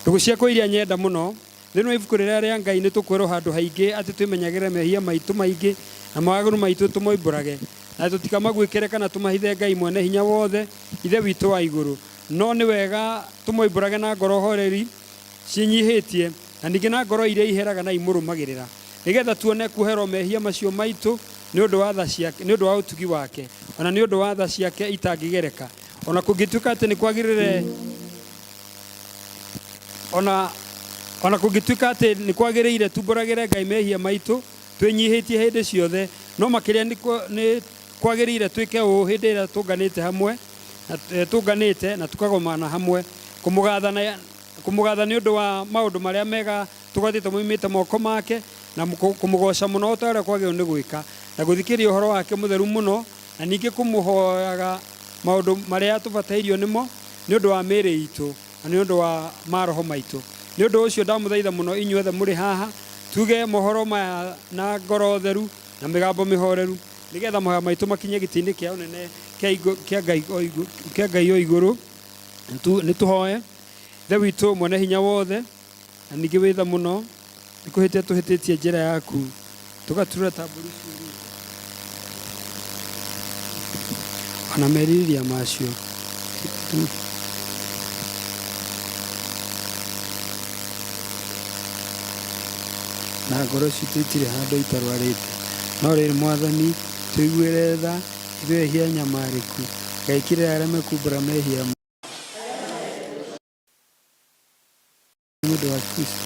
Ndũgũ ciakwa iria nyenda mũno, thĩinĩ wa ibuku rĩrĩa rĩa Ngai nĩ tũkwĩrwo handũ haingĩ atĩ twĩmenyagĩrĩre mehia maitũ maingĩ na mawaganu maitũ tũmoimbũrage, na tũtikamaguĩkĩre kana tũmahithe Ngai mwene hinya wothe, Ithe witũ wa igũrũ. No nĩ wega tũmoimbũrage na ngoro horeri ciĩnyihĩtie, na ningĩ na ngoro iria iheraga na imũrũmagĩrĩra, nĩ getha tuone kuoherwo mehia macio maitũ nĩ ũndũ wa tha ciake, nĩ ũndũ wa ũtugi wake, o na nĩ ũndũ wa tha ciake itangĩgereka. O na kũngĩtuĩka atĩ nĩ kwagĩrĩre ona ona kũngĩtuĩka atĩ nĩ kwagĩrĩire tumbũragĩre Ngai mehia maitũ twĩnyihĩtie hĩndĩ ciothe, no makĩria nĩ kwagĩrĩire twĩke ũũ hĩndĩ ĩrĩa tũnganĩte hamwe na tũnganĩte na tũkagomana hamwe kũmũgatha na kũmũgatha nĩ ũndũ wa maũndũ marĩa mega tũgwatĩte moimĩte moko make na kũmũgoca mũno o ta ũrĩa kwagĩrĩirwo nĩ gwĩka na gũthikĩrĩria ũhoro wake mũtheru mũno na ningĩ kũmũhoyaga maũndũ marĩa tũbatairio nĩmo nĩ ũndũ wa mĩĩrĩ itũ na nĩ ũndũ wa maroho maitũ. Nĩ ũndũ ũcio ndamũthaitha mũno inyuothe mũrĩ haha, tuge mohoro maya na ngoro theru na mĩgambo mĩhoreru, nĩ getha mahoya maitũ makinye gĩtĩ-inĩ kĩa ũnene kĩa Ngai o igũrũ. Nĩ tũhoe. Ithe witũ mwene hinya wothe, na ningĩ wĩ tha mũno, nĩ kũhĩtia tũhĩtĩtie njĩra yaku, tũgaturura ta mbũri ciũrĩte, o na merirĩria macio. Na ngoro citũ itirĩ handũ itarwarĩte. No rĩrĩ, Mwathani, tũiguĩre tha, ithuĩ ehia anyamarĩku. Ngai kĩrĩra arĩa mekumbũra mehia. Nĩ ũndũ wa Kristo.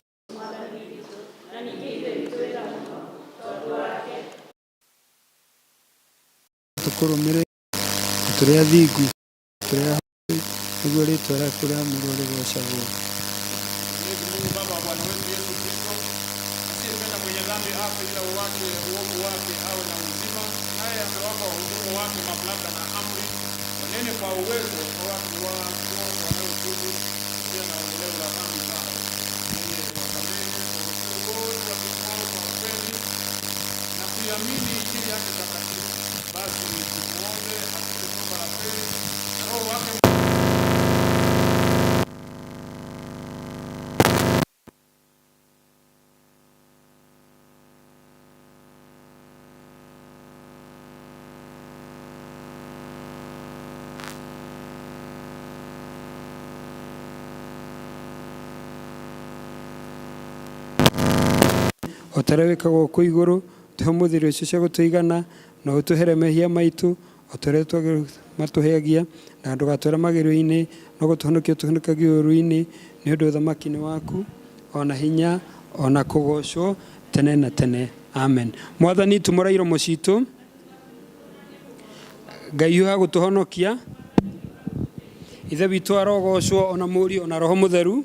Tũkũrũmĩrĩire na tũrĩ athingu, tũrĩ ahooreri, nĩguo rĩĩtwa rĩaku rĩamũrwo rĩgoocagwo. Mwenyezi Mungu Baba wa Bwana wetu Yesu Kristo, asiyependa mwenye dhambi afe ila uache uovu wake awe na uzima, naye amewapa wahudumu wake mamlaka na amri, wanene kwa uwezo kwa watu wote wanaotubu pia na ondoleo la dhambi zao. Yeye huwasamehe wakoseo wote watubuo kwa kweli na kuiamini Injili yake takatifu. Basi tumuombe atupe toba la kweli na Roho wake O ta ũrĩa wĩkagwo kũu igũrũ, tũhe ũmũthĩ irio icio cia gũtũigana, na ũtũhere mehia maitũ, o ta ũrĩa matũheagia, na ndũgatware magerio-inĩ, no gũtũhonokia ũtũhonokagie ũũru-inĩ, nĩ ũndũ ũthamaki nĩ waku, o na hinya, o na kũgoocwo tene na tene. Amen. Mwathani, tumũra iromo citũ. Ngai hiũha gũtũhonokia. Ithe witũ arogocwo o na Mũriũ o na Roho Mũtheru.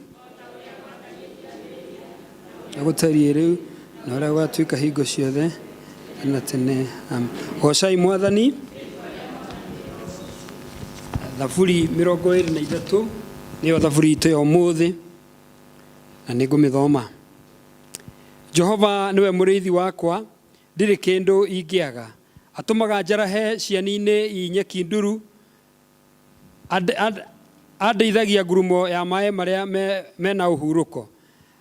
Gũtariĩ rĩu na ũrĩa gũgatuĩka hingo ciothe na tene. Amen. Gocai Mwathani. Thaburi 23 nĩyo thaburi itũ ya ũmũthĩ na nĩ ngũmĩthoma. Jehova nĩwe mũrĩithi wakwa, ndirĩ kĩndũ ingĩaga. Atũmaga njarahe ciani-inĩ i nyeki nduru, Andeithagia ngurumo ya maĩ marĩa me na ũhurũko.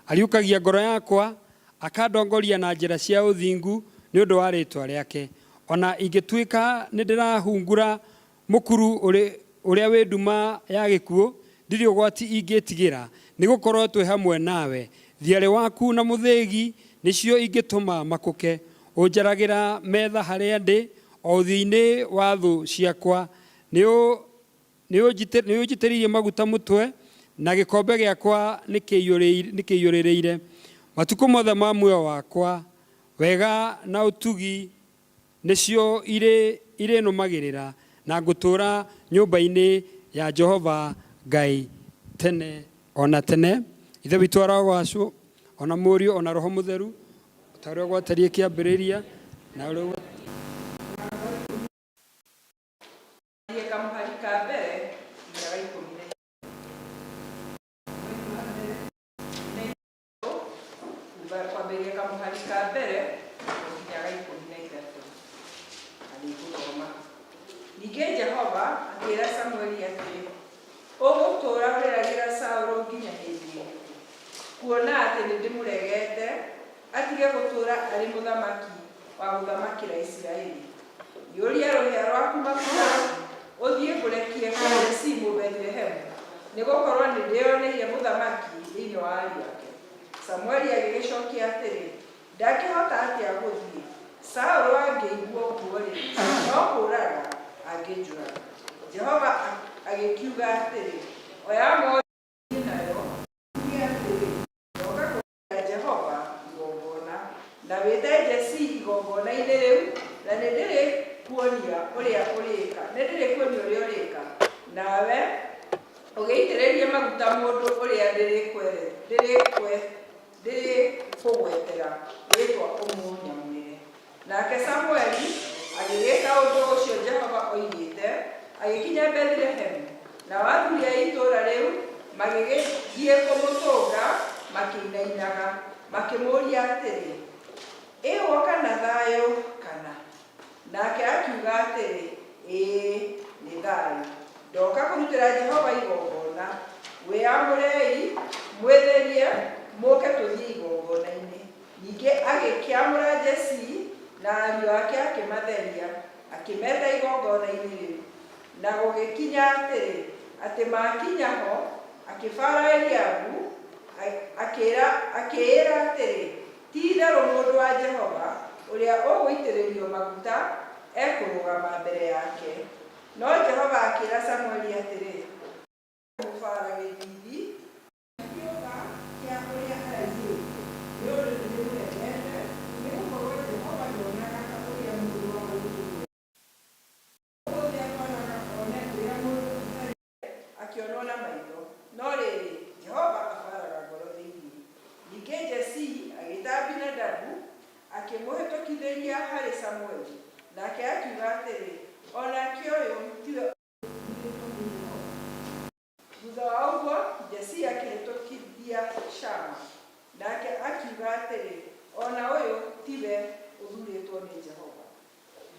Ariũkagia ngoro yakwa, akandongoria na njĩra cia ũthingu nĩ ũndũ wa rĩĩtwa rĩake. O na ingĩtuĩka nĩndĩrahungura mũkuru ũrĩa wĩ nduma ya gĩkuũ, ndirĩ ũgwati ingĩĩtigĩra, nĩgũkorwo twĩ hamwe nawe. Thiarĩ waku na mũthĩgi nĩcio ingĩtũma makũke. Ũnjaragĩra metha harĩa ndĩ, o ũthiũ-inĩ wa thũ ciakwa. Nĩũnjitĩrĩirie maguta mũtwe, na gĩkombe gĩakwa nĩkĩiyũrĩrĩire. Matukũ mothe ma muoyo wakwa, wega na ũtugi nĩcio irĩnũmagĩrĩra, na ngũtũũra nyũmba-inĩ ya Jehova Ngai tene o na tene. Ithe witũ arogoocwo, o na Mũriũ, o na Roho Mũtheru, o ta ũrĩa gwatariĩ kĩambĩrĩria, na ũrĩa. Thiĩ kamũhari ka mbere nginya ga 13. Kwambĩrĩria kamũhari ka mbere nginya ga 13. Na nĩngũthoma. Ningĩ Jehova akĩĩra Samueli atĩrĩ, Ũgũtũũra ũrĩragĩra Saũlũ nginya hĩndĩ ĩrĩkũ? Kuona atĩ nĩndĩmũregete atige gũtũũra arĩ mũthamaki wa gũthamakĩra Isiraeli. Iyũria rũhĩa rwaku maguta, ũthiĩ ngũrekie kwa Jesii Mũbethilehemu, nĩgũkorwo nĩndĩĩoneire mũthamaki thĩinĩ wa ariũ ake. Samueli agĩgĩcokia atĩrĩ, Ndakĩhota atĩa gũthiĩ? Saũlũ angĩigua ũguo-rĩ, no kũũraga angĩnjũraga. Jehova agĩkiuga atĩrĩ, Oya ng'ondu ũthiĩ nayo, uuge atĩrĩ, 'Ndoka kũrutĩra Jehova igongona.' Na wĩte Jesii igongona-inĩ rĩu, na nĩndĩrĩkuonia ũrĩa ũrĩĩka, nawe ũgĩitĩrĩrie maguta mũndũ ũrĩa ndĩrĩkũgwetera rĩĩtwa ũmũnyamũrĩre. Nake Samueli agĩgĩĩka ũndũ ũcio Jehova oigĩte, agĩkinya Bethilehemu. Nao athuri a itũũra rĩu magĩgĩthiĩ kũmũtũnga makĩinainaga, makĩmũũria atĩrĩ, Ĩ woka na thayũ, kana? Nake akiuga atĩrĩ, Ĩĩ, nĩ thayũ, ndoka kũrutĩra Jehova igongona. Wĩamũrei, mwĩtherie, mũũke tũthiĩ igongona-inĩ. Ningĩ agĩkĩamũra Jesii na ariũ ake akĩmatheria, akĩmeta igongona-inĩ rĩu. Na gũgĩkinya atĩrĩ, atĩ maakinya ho, akĩbaara Eliabu, akĩĩra atĩrĩ, Ti-itherũ mũndũ wa Jehova ũrĩa ũgũitĩrĩrio maguta ekũrũgama mbere yake. No Jehova akĩĩra Samũeli atĩrĩ, Kũmũbaara gĩthiithi, na kĩũga kĩa ũrĩa araiyĩte, nĩ ũndũ nĩndĩmũregete, nĩgũkorwo Jehova ndonaga ta ũrĩa mũndũ wa gũkũ thĩ aroraga one ũrĩa mũndũ atariĩ akĩonwo na maitho, no rĩrĩ, Jehova abaaraga ngoro thĩinĩ. Ningĩ Jesii agĩĩta Abinadabu, akĩmũhĩtũkithĩria harĩ Samũeli. Nake akiuga atĩrĩ, O nake ũyũ tiwe ũthuurĩtwo nĩ Jehova? Thutha wa ũguo Jesii akĩhĩtũkithia Shama. Nake akiuga atĩrĩ, O na ũyũ tiwe ũthuurĩtwo nĩ Jehova.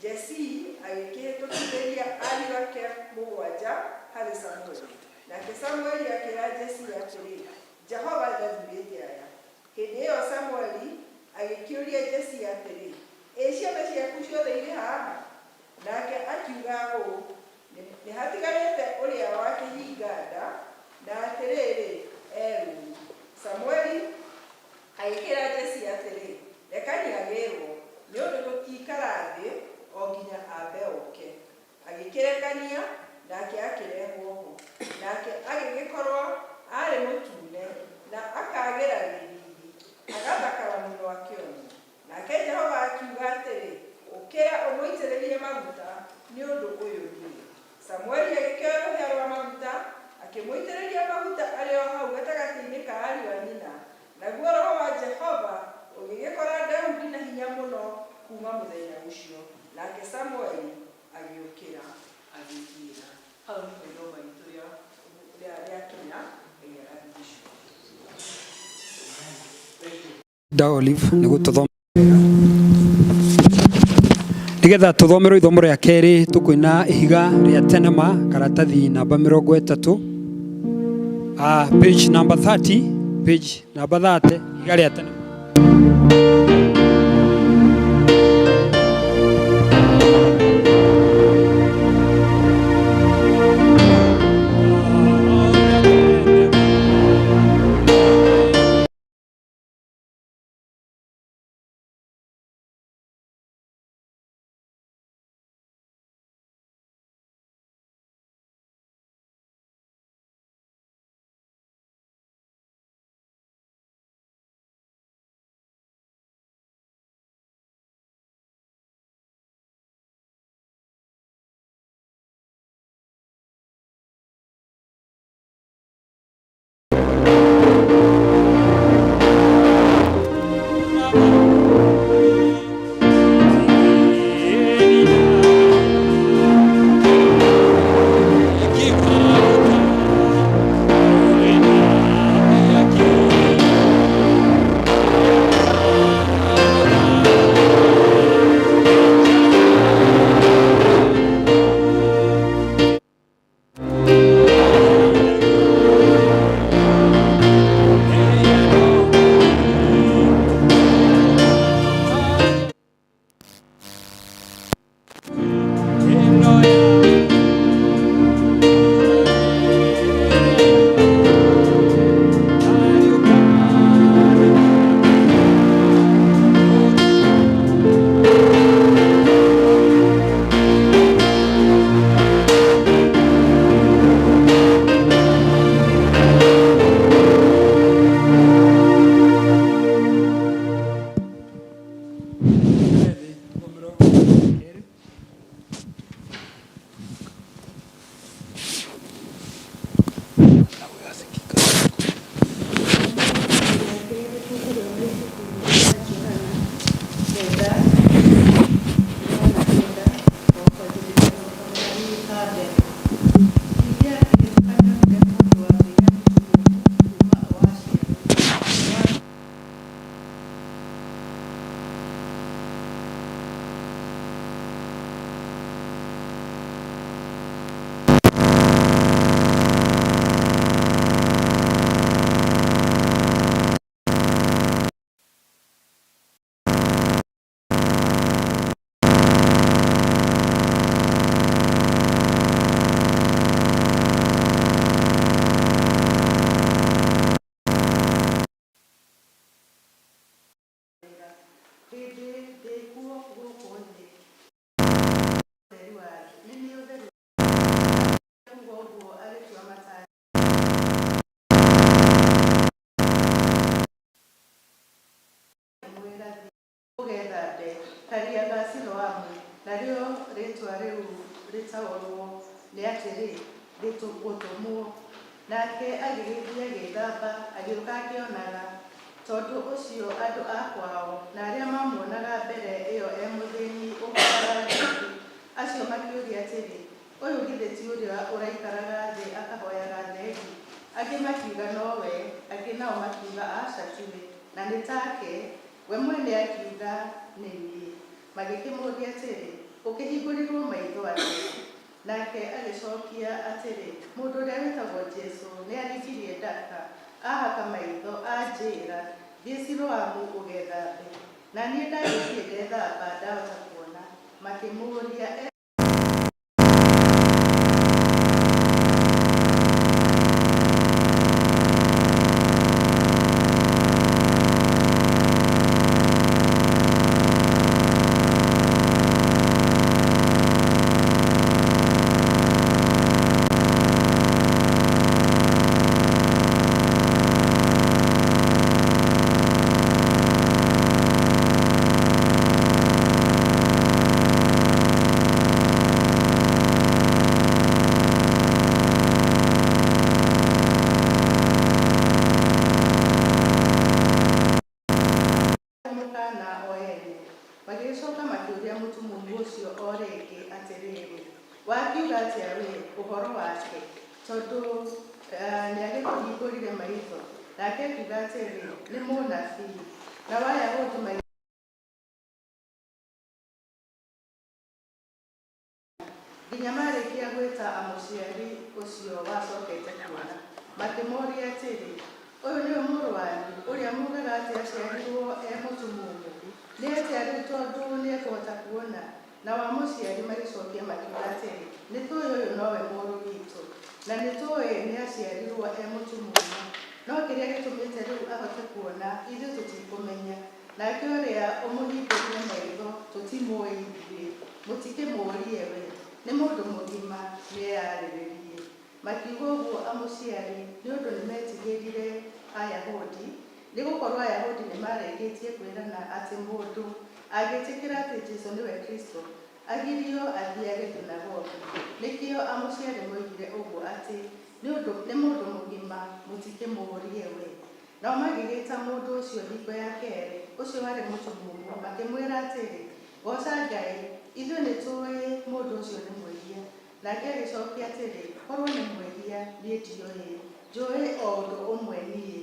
Jesii agĩkĩhĩtũkithĩria ariũ ake mũgwanja harĩ Samueli. Nake Samueli akĩĩra Jesii atĩrĩ, Jehova ndathurĩte aya. Hĩndĩ ĩyo Samueli agĩkĩũria Jesii atĩrĩ, Ĩ ciana ciaku ciothe irĩ haha? Nake akiuga ũũ, Nĩhatigarĩte ũrĩa wa kĩhinga-nda, na atĩrĩrĩ, e rũũru. Samueli agĩkĩĩra Jesii atĩrĩ, Rekani agĩĩrũo, nĩ ũndũ tũtiikara thĩ o nginya ambe oke. Agĩkĩrekania, nake akĩrehwo ho. Nake agĩgĩkorũo aarĩ mũtune, na akaagĩra gĩthiithi, agathakara mũno akĩonwo. Nake Jehova akiuga atĩrĩ, Ũkĩra ũmũitĩrĩrie maguta, nĩ ũndũ ũyũ nĩwe. Samueli agĩkĩoya rũhĩa rwa maguta, akĩmũitĩrĩria maguta arĩ o hau gatagatĩ-inĩ ka ariũ a nyina. Naguo Roho wa Jehova ũgĩgĩkora Daudi na hinya mũno kuuma mũthenya ũcio. Nake Samueli agĩũkĩra agĩĩthiĩra. Hau nĩho ithoma ritũ rĩakinya. Ngai arathime. Da Olive nĩ gũtũthoma nĩgetha tũthomerwo ithomo rĩa kerĩ tũkũina ihiga rĩa tenema karatathi namba 30, page number 30, page namba 30, ihiga rĩa tenema. rĩtaũrwo nĩ atĩrĩ, Gũtũmwo. Nake agĩgĩthiĩ agĩĩthamba, agĩũka akĩonaga. Tondũ ũcio andũ a kwao, na arĩa maamuonaga mbere ĩo e mũthĩni ũhoyaga thendi, acio makĩũria atĩrĩ, Ũyũ githĩ ti ũrĩa ũraikaraga thĩ akahoyaga thendi? Angĩ makiuga nowe, angĩ nao makiuga, Aca, tiwe, na nĩ take. We mwene akiuga, Nĩ niĩ. Magĩkĩmũũria atĩrĩ, Ũkĩhingũrirũo maitho atĩa? Nake agĩcokia atĩrĩ, Mũndũ ũrĩa wĩtagwo Jesu nĩaringirie ndaka, aa'haka maitho, anjĩra, Thiĩ Siloamu ũgethambe. Na niĩ ndagĩthiĩ ndethamba, ndahota kuona. Makĩmũũria, E mũkaana o ene? Magĩgĩcoka makĩũria mũtumumu ũcio o rĩngĩ atĩrĩrĩ, Wakiuga atĩa wee ũhoro wake, tondũ nĩagĩkũhingũrire maitho? Nake akiuga atĩrĩ, Nĩ mũnabii. Nao Ayahudi Nginya maarĩkia gwĩta mũciari ũcio wacokete kuona, makĩmũũria atĩrĩ, Ũyũ nĩwe mũrũ wanyu, ũrĩa muugaga atĩ aaciarirũo e mũtumumu? Nĩ atĩa rĩu tondũ nĩekũhota kuona? Nao amũciari magĩcokia makiuga atĩrĩ, Nĩtũũĩ ũyũ nowe mũrũ witũ, na nĩtũũĩ nĩaaciarirũo e mũtumumu, no kĩrĩa gĩtũmĩte rĩu ahote kuona, ithuĩ tũtikũmenya, nake ũrĩa ũmũhingũrire maitho tũtimũũĩ ithuĩ, mũtikĩmũũrie we, nĩ mũndũ mũgima, nĩeyarĩrĩrie. Makiuga ũguo amũciari nĩ ũndũ nĩmetigĩrire Ayahudi, nĩ gũkorũo Ayahudi nĩmaarĩkĩtie kwĩrana atĩ mũndũ angĩĩtĩkĩra atĩ Jesu nĩwe Kristo, agirio athiage thunagogi. Nĩkĩo amũciari moigire ũguo atĩ, Nĩ mũndũ mũgima, mũtikĩmũũrie we. Nao magĩgĩĩta mũndũ ũcio hingo ya kerĩ, ũcio warĩ mũtumumu, makĩmwĩra atĩrĩ, Gooca Ngai, ithuĩ nĩtũũĩ mũndũ ũcio nĩ mwĩhia. Nake agĩcokia atĩrĩ, Korũo nĩ mwĩhia, niĩ ndioĩ, njũĩ o ũndũ ũmwe niĩ,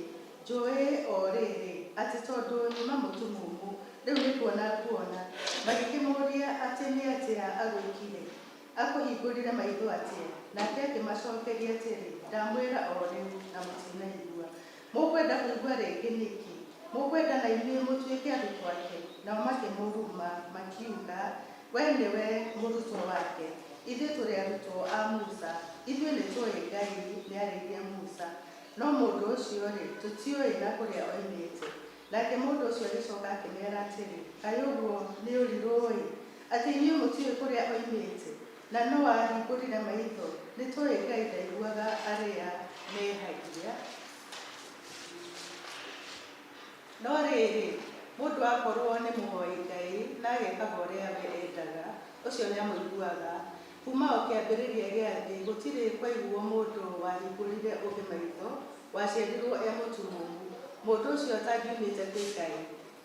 njũĩ o rĩrĩ, atĩ tondũ nyuma mũtumumu, rĩu nĩ kuona nguona. Magĩkĩmũũria atĩ nĩ atĩa agwĩkire? Akũhingũrire maitho atĩa? Nake akĩmacokeria atĩrĩ, Ndamwĩra o rĩu, na mũtinaigua. Mũkwenda kũigua rĩngĩ nĩkĩ? Mũkwenda na inyuĩ mũtuĩke arutwo ake? Nao makĩmũruma, makiuga, Wee nĩwe mũrutwo wake, ithuĩ tũrĩ arutwo a Musa. Ithuĩ nĩtũũĩ Ngai nĩaarĩirie Musa, no mũndũ ũcio-rĩ, tũtiũĩ na kũrĩa oimĩte. Nake mũndũ ũcio agĩcoka akĩmera atĩrĩ, Kaĩ ũguo nĩ ũrirũ-ĩ, atĩ inyuĩ mũtiũĩ kũrĩa oimĩte, na no aa'hingũrire maitho? Nĩtũũĩ Ngai ndaiguaga arĩa mehagia. No rĩrĩ, mũndũ aakorũo nĩ mũhoi Ngai na agekaga ũrĩa we endaga, ũcio nĩamũiguaga. Kuuma o kĩambĩrĩria gĩa thĩ gũtirĩ kwaiguwo mũndũ wahingũrire ũngĩ maitho, waciarirũo e mũtumumu. Mũndũ ũcio atangiumĩte kwĩ Ngai,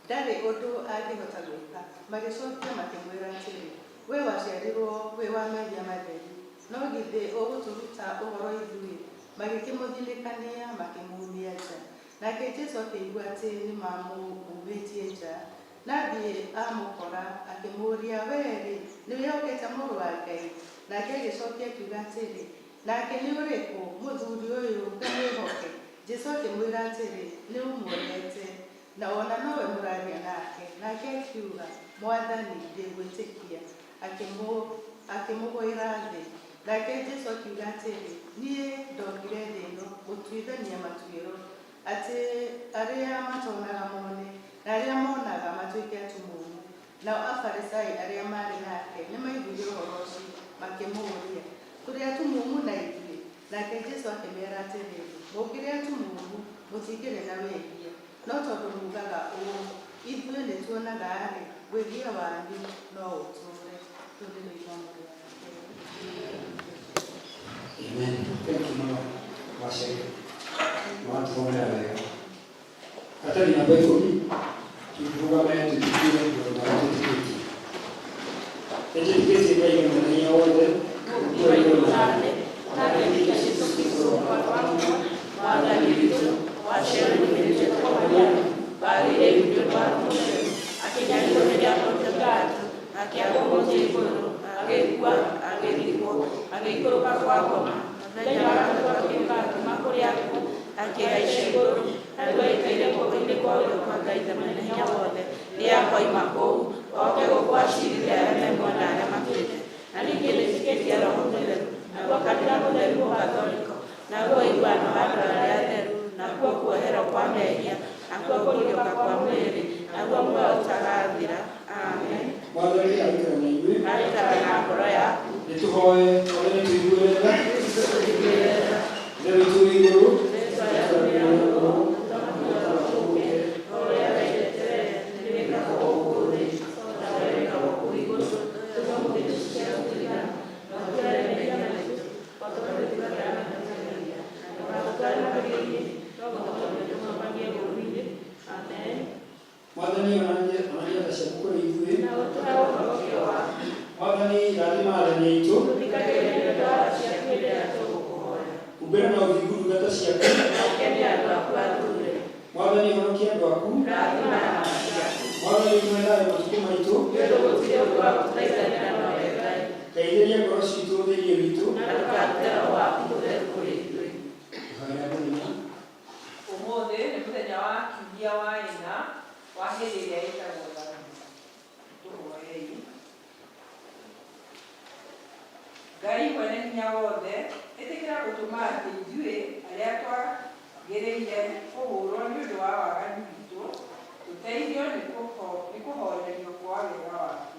ndarĩ ũndũ angĩhota gwĩka. Magĩcokia makĩmwĩra atĩrĩ, Wee waciarirũo wĩ wa mehia matheri, no githĩ ũgũtũruta ũhoro ithuĩ? Magĩkĩmũthinĩkania, makĩmuumia nja. Nake Jesu akĩigua atĩ nĩmamumĩtie nja, na athiĩ aamũkora, akĩmũũria, Wee-rĩ, nĩwĩhokete Mũrũ wa Ngai? Nake agĩcokia akiuga atĩrĩ, Nake nĩ ũrĩkũ, mũthuri ũyũ, ngamwĩhoke? Jesu akĩmwĩra atĩrĩ, Nĩũmuonete, na o na nowe mũraaria nake. Nake akiuga, Mwathani, ndĩ gwĩtĩkia. Akĩmũgũĩra thĩ. Nake Jesu akiuga atĩrĩ, Niĩ ndokire thĩ ĩno gũtuithania matuĩro, atĩ arĩa matonaga mone, na arĩa monaga matuĩke atumumu. Nao Afarisai arĩa maarĩ nake nĩmaiguire ũhoro ũcio, makĩmũũria, Tũrĩ atumumu na ithuĩ? Nake Jesu akĩmera atĩrĩ, Mũngĩrĩ atumumu, mũtingĩrĩ na wĩhia, no tondũ muugaga ũũ, 'Ithuĩ nĩtuonaga-rĩ, wĩhia wanyu no ũtũũre. Rĩu nĩrĩo ithomo rĩa kerĩ. Amen. Thank you mũno Wacege. Nĩwatũthomera wega. Karatathi namba 10 tũrũgame twĩtĩkĩre maũndũ marĩa twĩtĩkĩtie. Nĩnjĩtĩkĩtie Ngai mwene hinya wothe, ũrĩa igũrũ na thĩ. Mwathani witũ waciarirwo nĩ Mũirĩtu Mariamu, wagĩire nĩ ũndũ wa Roho Mũtheru, akĩnyarirwo nĩ Pontio Pilato, akĩambwo mũtĩ igũrũ, agĩkua, agĩthikwo, agĩikũrũka kwa ngoma. Mũthenya wa gatatũ akĩũka akiuma kũrĩ akuũ, akĩhaica igũrũ, na rĩu aikaire guoko-inĩ kwa ũrĩo kwa Ngai Ithe Mwene-Hinya-Wothe. Nĩakoima kũu, oke gũkũ aciirithie arĩa me muoyo na arĩa makuĩte. Na ningĩ nĩnjĩtĩkĩtie Roho Mũtheru, naguo kanitha mũtheru Mũgatholiko, naguo ũiguano wa andũ arĩa atheru, nakuo kuoherwo kwa mehia, nakuo kũriũka kwa mwĩrĩ, naguo muoyo ũtagathira. Amen. Mwathani arũikara na inyuĩ. Arĩikara na ngoro yaku. Nĩtũhoe Mwathani tũiguĩre tha. Ithe witũ wĩ igũrũ, Mwathani onania tha ciaku kũrĩ ithuĩ. Mwathani rathima athani aitũ. Humbĩra na ũthingu ndungata ciaku. Mwathani honokia andũ aku. Mwathani tũhe thayũ matukũ maitũ. Teithĩria ngoro citũ thĩinĩ witũ. Ihoya rĩa mũthenya. Ũmũthĩ nĩ mũthenya wa kiumia wa ĩna wa hĩndĩ ĩrĩa ĩtagwo Tharuthi. Tũhoei. Ngai mwene hinya wothe, ĩtĩkĩra gũtũma atĩ ithuĩ arĩa twagĩrĩire kũhũrwo nĩ ũndũ wa waganu witũ, tũteithio nĩ kũhoorerio kwa wega waku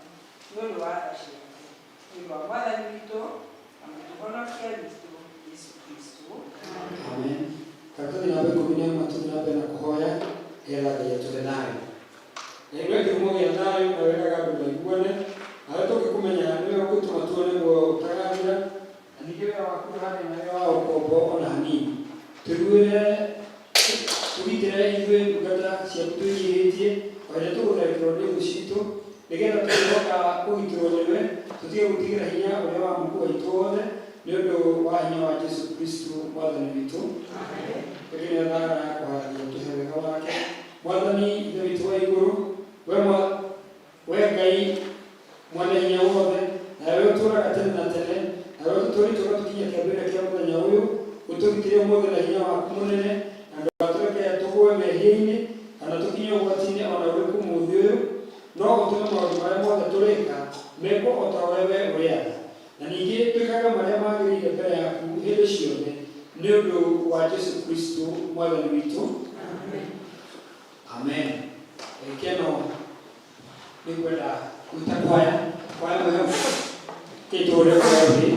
nĩ ũndũ wa tha ciaku. Nĩ ũndũ wa Mwathani witũ na Mũtũhonokia witũ Jesũ Kristũ. Amen. Karatathi namba 11 tũthiĩ na mbere na kũhoya nĩgetha Ngai atũhe thayũ. Ngai nĩwe kĩhumo gĩa thayũ na wendaga andũ maiguane, nawe tũngĩkũmenya nĩwe ũgũtũma tuone muoyo ũtagathira, na ningĩ wĩra waku ndũhanaine na wĩra wa ũkombo ona hanini. Tũiguĩre tũgitĩre ithuĩ ndungata ciaku twĩnyihĩtie o hĩndĩ tũgũtharĩkĩrwo nĩ thũ citũ, nĩgetha tũngĩhoka kũgitĩrwo nĩwe tũtige gwĩtigĩra hinya ũrĩa wa muku waitũ wothe, nĩ ũndũ wa hinya wa Jesũ Kristũ Mwathani witũ. Ĩngĩ nĩ thara ya kũhoya Ngai atũhe wega wake. Mwathani Ithe witũ wa igũrũ, we Ngai mwene hinya wothe, nawe ũtũũraga tene na tene, nawe ũtũtũrĩte ũgatũkinyia kĩambĩrĩria kĩa mũthenya ũyũ, ũtũgitĩre ũmũthĩ na hinya waku mũnene, na ndũgatũreke tũgũe mehia-inĩ kana tũkinye ũgwati-inĩ o na ũrĩkũ mũthĩ ũyũ, no ũtũme maũndũ marĩa mothe tũrĩka mekwo o ta ũrĩa we ũrĩaga, na ningĩ twĩkage marĩa magĩrĩire mbere yaku hĩndĩ ciothe, nĩ ũndũ wa Jesũ Kristũ Mwathani witũ. Amen. Keno nĩ ngwenda gwĩta kwaya kwaya mwĩho kĩtũre kwaya thĩ.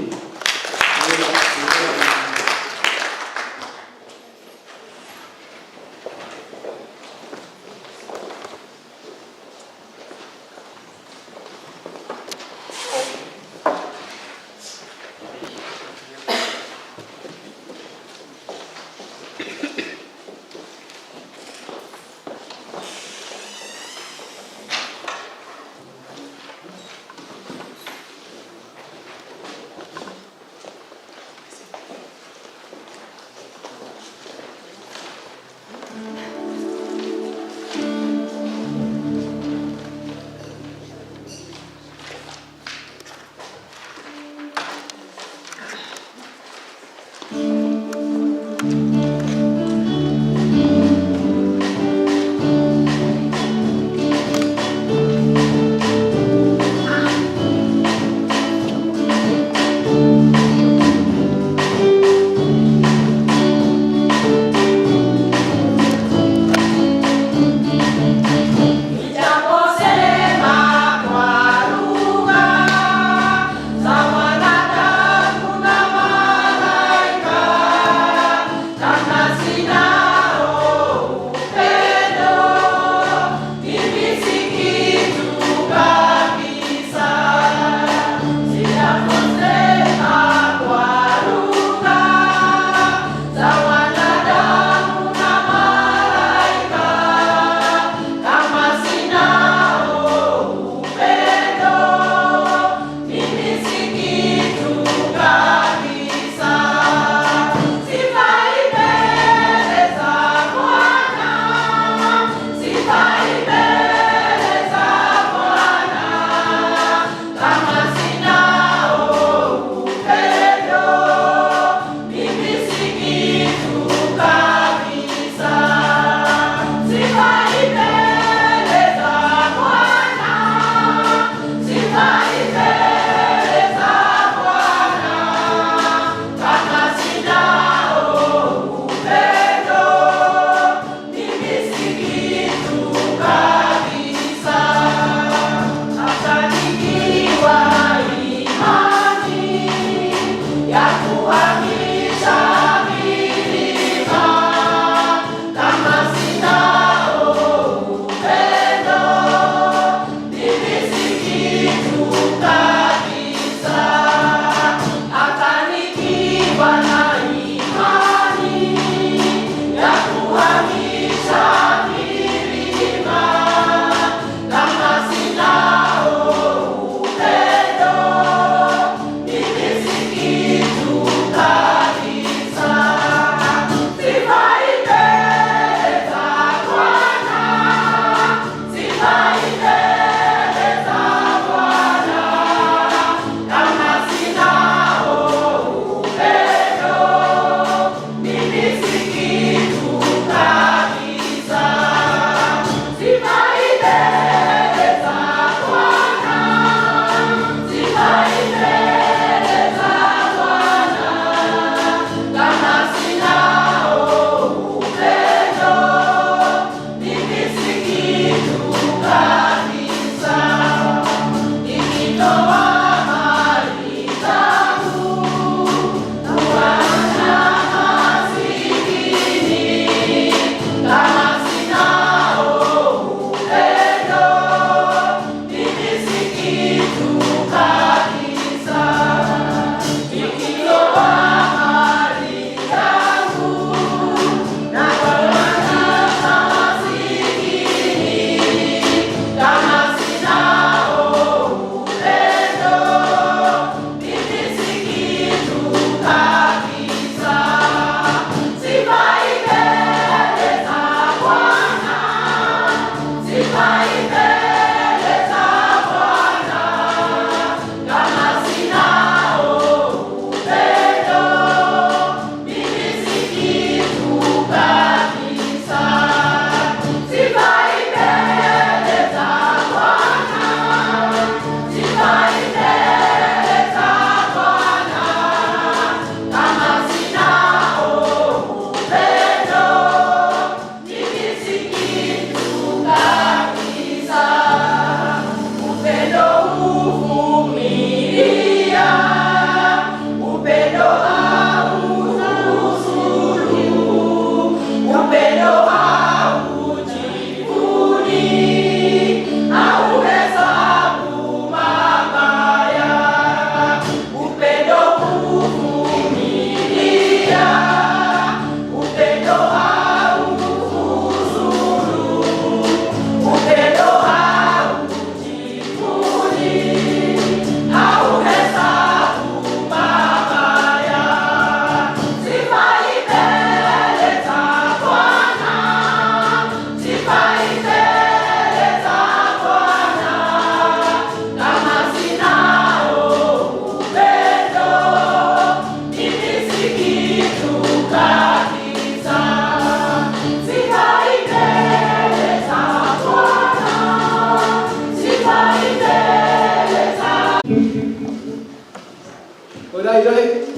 Enjoy.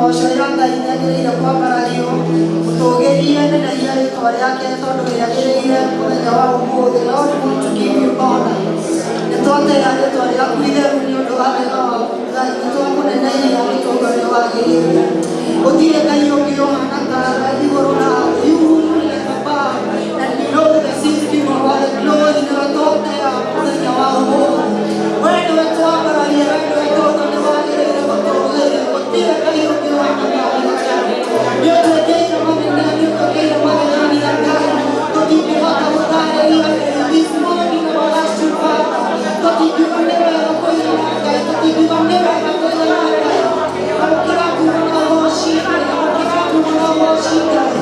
Kũgoocwo ya Ngai nĩagĩrĩire kwambarario, mũtũgĩrie nenehia rĩtwa rĩake tondũ rĩagĩrĩire mũthenya wa ũmũthĩ. Lord, we want to give you honor. Nĩtwatĩa rĩtwa rĩaku itheru nĩ ũndũ wa wega waku Ngai, nĩtwakũnenehia nĩ tondũ nĩ wagĩrĩire. Gũtirĩ Ngai ũngĩ ũhana tawe igũrũ na thĩ. You rule like above and below the seas, King of all the glory, nĩwe twatĩa mũthenya wa ũmũthĩ. We nĩwe twambararia, we nĩwe tondũ nĩ wagĩrĩire gũtũgĩria. Gũtirĩ Ngai ũngĩ ũhana tawe. Nĩ ũtwĩkĩire manene, nĩ ũtwĩkĩire magegania Ngai. Tũtingĩhota gũtarĩria. This morning, everlasting Father, tũtingiuga nĩ wega kũigana Ngai, tũtingiuga nĩ wega kũigana Ngai. Amũkĩra ngumo na ũgoci Ngai, amũkĩra ngumo na ũgoci Ngai.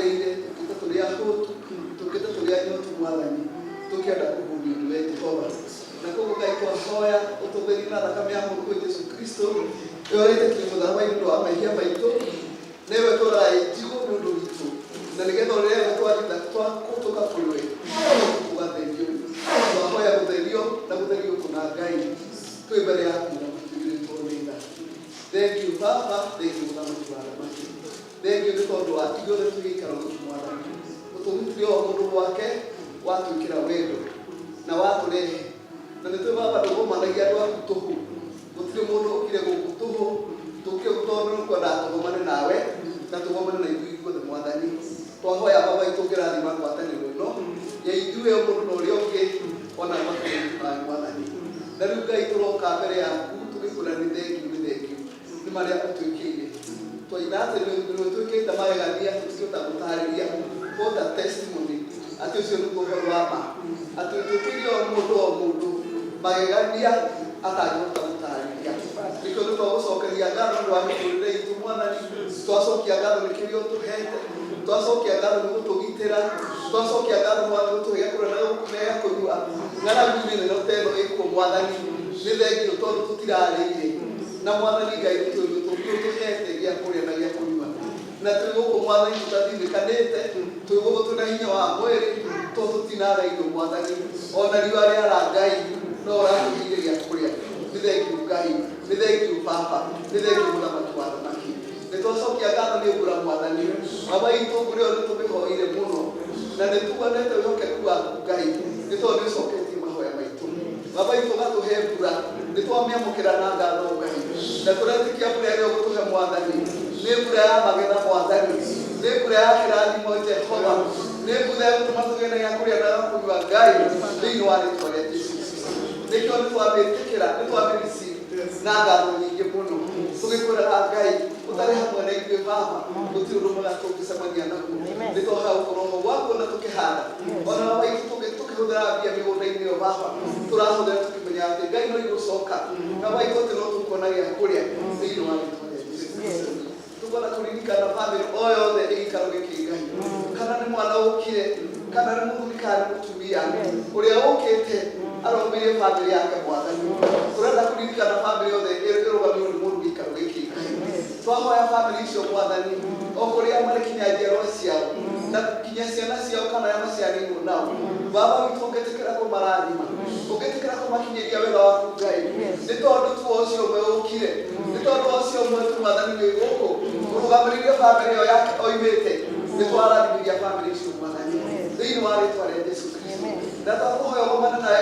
Twagĩrĩire tũkĩte tũrĩ ahũtu, tũkĩte tũrĩ anyotu Mwathani, tũkĩenda kũhũnio nĩwe Jehova. Na koguo Ngai twahoya ũtũtherie na thakame ya Mũrũguo Jesu Kristo ĩyo ũraitĩkire mũtharaba-inĩ ũndũ wa mehia maitũ, na ĩwe ĩtũũraga ĩ njigũ nĩ ũndũ witũ, na nĩgetha rĩrĩa twathiĩ twakũtũka kũrĩ we tũgatherio. Twahoya gũtherio na gũtherio kũna Ngai twĩ mbere yaku na tũiyũrĩtwo nĩ tha. Thank you Baba, thank you Mũthamaki wa athamaki. Thank you nĩ tondũ wa ithuothe twĩ gĩikaro gĩkĩ Mwathani. Ũtũrutire o mũndũ gwake, watwĩkĩra wendo na watũrehe. Na nĩ tũĩ Baba ndũgomanagia andũ aku tũhũ. Gũtirĩ mũndũ ũkire gũkũ tũhũ, tũkire tondũ nĩ kwendaga tũgomane nawe na tũgomane na ithuĩ ithuothe Mwathani. Twahoya Baba witũ ũngĩrathima ngwatanĩro ĩno ya ithuĩ o mũndũ na ũrĩa ũngĩ ona ngwatanĩro itũ nawe Mwathani. Na rĩu Ngai tũroka mbere yaku tũgĩkwĩra nĩ thengiũ nĩ thengiũ nĩ marĩa ũtwĩkĩire. Twaina atĩ nĩ ũtwĩkĩte magegania tũtingĩhota gũtarĩria. What a testimony atĩ ũcio nĩguo ũhoro wa ma atĩ ũtwĩkĩire o mũndũ o mũndũ magegania atangĩhota gũtarĩria. Nĩkĩo nĩ twagũcokeria ngatho nĩ ũndũ wa mĩtũrĩre itũ Mwathani, twacokia ngatho nĩ kĩrĩa ũtũhete, twacokia ngatho nĩ gũtũgitĩra, twacokia ngatho Mwathani nĩ gũtũhe gĩa kũrĩa na gĩa kũnyua. Ng'aragu-inĩ nene ta ĩno ĩkuo Mwathani, nĩ thengiũ tondũ tũtirarĩire. Na Mwathani Ngai nĩ ũtũhete gĩa kũrĩa na gĩa kũnyua. Na twĩ gũkũ Mwathani tũtathirĩkanĩte, twĩ gũkũ twĩna hinya wa mwĩrĩ, tondũ tũtinara irio Mwathani. Ona riũa rĩara Ngai, no ũratũheire gĩa kũrĩa. Nĩ thengiũ Ngai, nĩ thengiũ Baba, nĩ thengiũ Mũthamaki wa athamaki. Nĩ twacokia ngatho nĩ mbura Mwathani. Baba witũ mbura ĩyo nĩ tũmĩhoeire mũno, na nĩ tuonete wĩhokeku waku Ngai, nĩ tondũ nĩ ũcoketie mahoya maitũ. Baba witũ ũgatũhe mbura, nĩ twamĩamũkĩra na ngatho Ngai, na tũretĩkia mbura ĩrĩa ũgũtũhe Mwathani nĩ mbura ya magetha Mwathani, nĩ mbura ya kĩrathimo Jehova, nĩ mbura ya gũtũma tũgĩe na gĩa kũrĩa na gĩa kũnyua Ngai, thĩinĩ wa rĩtwa rĩa Jesu Kristo. Nĩkĩo nĩ twamĩtĩkĩra, nĩ twamĩreceive na ngatho nyingĩ mũno, tũgĩkwĩraga Ngai ũtarĩ hamwe na ithuĩ Baba, gũtirĩ ũndũ mwega tũngĩcemania naguo. Nĩ twahoya gũkorwo ho gwaku na tũkĩhanda, ona baba itũ tũkĩhũthĩra mbia mĩgũnda-inĩ ĩyo Baba, tũrahũthĩra tũkĩmenya atĩ Ngai no igũcoka, baba itũ atĩ no tũkuona gĩa kũrĩa thĩinĩ wa rĩtwa rĩa Jesu Kristo. Tũkwenda kũririkana bamĩrĩ o yothe ĩ gĩikaro gĩkĩ Ngai, kana nĩ mwana ũkire, kana nĩ mũthuri kana nĩ mũtumia ũrĩa ũkĩte arũmĩrĩire bamĩrĩ yake Mwathani. Tũrenda kũririkana bamĩrĩ yothe ĩrũgamĩrĩirwo nĩ mũndũ gĩikaro gĩkĩ Ngai. Twahoya bamĩrĩ icio Mwathani, o kũrĩa marĩ kinya njiarwa ciao na kinya ciana ciao kana arĩa maciarĩirwo nao. Baba witũ ũngĩtĩkĩra kũmarathima, ũngĩtĩkĩra kũmakinyĩria wega waku Ngai, nĩ tondũ tu ũcio ũmwe ũkire, nĩ tondũ ũcio ũmwe tu Mwathani wĩ gũkũ ũrũgamĩrĩire bamĩrĩ ĩyo yake oimĩte, nĩ twarathimithia bamĩrĩ icio Mwathani thĩinĩ wa rĩtwa rĩa Jesu Kristo. Na twakũhoya ũgomane nawe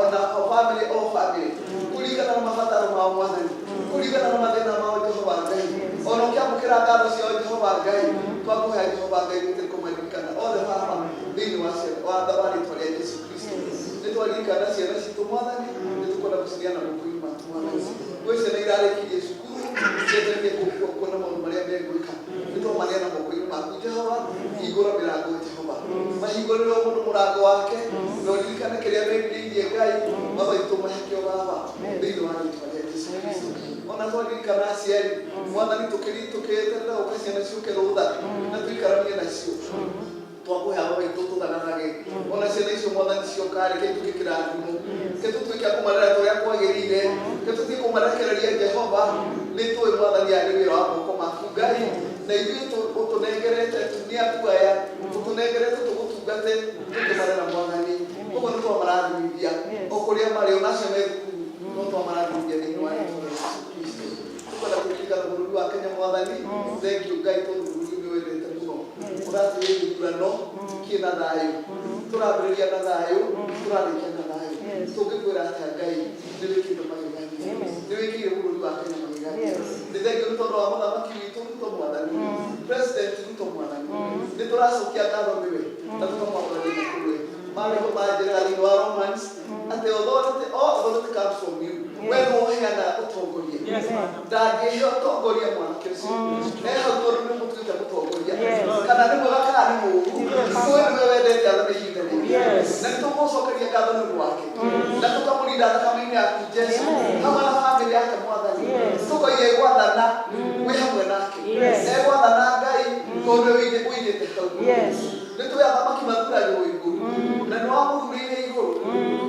ona o bamĩrĩ o bamĩrĩ kũringana na mabataro mao Mwathani, kũringana na mathĩna mao Jehova Ngai, ona ũkĩamũkĩra ngatho ciao Jehova Ngai, twakũhoya Jehova Ngai gũtirĩ kũmaririkana othe Baba thĩinĩ wa wa rĩtwa rĩa Jesu Kristo. Nĩ twaririkana ciana citũ Mwathani, nĩ tũkwenda gũcineana moko-inĩ maku Mwathani. Gwĩ ciana irarĩkirie cukuru cietereire kuona maũndũ marĩa megwĩka, nĩ twamaneana moko-inĩ maku Jehova. Hingũra mĩrango Jehova, mahingũrĩre o mũndũ mũrango wake, na ũririkane kĩrĩa merirĩirie Ngai. Baba witũ mahekio Baba thĩinĩ wa rĩtwa rĩa Jesu Kristo. Ona twaririkana aciari Mwathani, tũkĩeterera gũka ciana ciũke rũtha na tũikaranie nacio, twakũhe baba witũ tũthananage ona ciana icio Mwathani cioka, reke ituĩke kĩrathimo, ke tũtuĩke a kũmarera ta ũrĩa kwagĩrĩire, ke tũthiĩ kũmarekereria Jehova. Nĩ tũĩ Mwathani aya nĩ wĩra wa moko maku Ngai, na ithuĩ ũtũnengerete nĩ aku aya ũtũnengerete tũgũtungate tũkĩmarera Mwathani. Ũguo nĩ twamarathimithia o kũrĩa marĩ, ona acio me thukuru no twamarathimithia thĩinĩ wa rĩtwa rĩa Jesu Kristo. Tũkwenda kũririkana bũrũri wa Kenya Mwathani. Thengiũ Ngai tondũ bũrũri nĩ wendete mũno, ũratũhe gĩthurano kĩna thayũ, tũrambĩrĩria na thayũ, tũrarĩkia na thayũ. Tũngĩkwĩra atĩa Ngai? Nĩ wĩkĩte magegania, nĩ wĩkĩire bũrũri wa Kenya magegania. Nĩ thengiũ nĩ tondũ wa mũthamaki witũ Ruto Mwathani, President Ruto Mwathani, nĩ tũracokia ngatho nĩwe na tũkamwambararia na kũrĩ we. Maandĩko manjĩraga thĩinĩ wa Romans atĩ authority, all authority comes from you. We nĩwe ũheanaga ũtongoria. Ndangĩhe ũtongoria mwanake ũcio e hau tondũ nĩ mũtuĩte mũtongoria, kana nĩ mwega kana nĩ mũũru, we nĩwe wendete athane ihinda rĩrĩ, na nĩ tũgũcokeria ngatho nĩ ũndũ wake na tũkamũrinda thakame-inĩ yaku Jesu hamwe na bamĩrĩ yake Mwathani. Tũkoiga egwathana wĩ hamwe nake, egwathana Ngai tondũ Tondũ ũigĩte hau. Yes. Nĩ tũĩ athamaki mathuragĩrwo igũrũ na nĩ wamũthurĩire igũrũ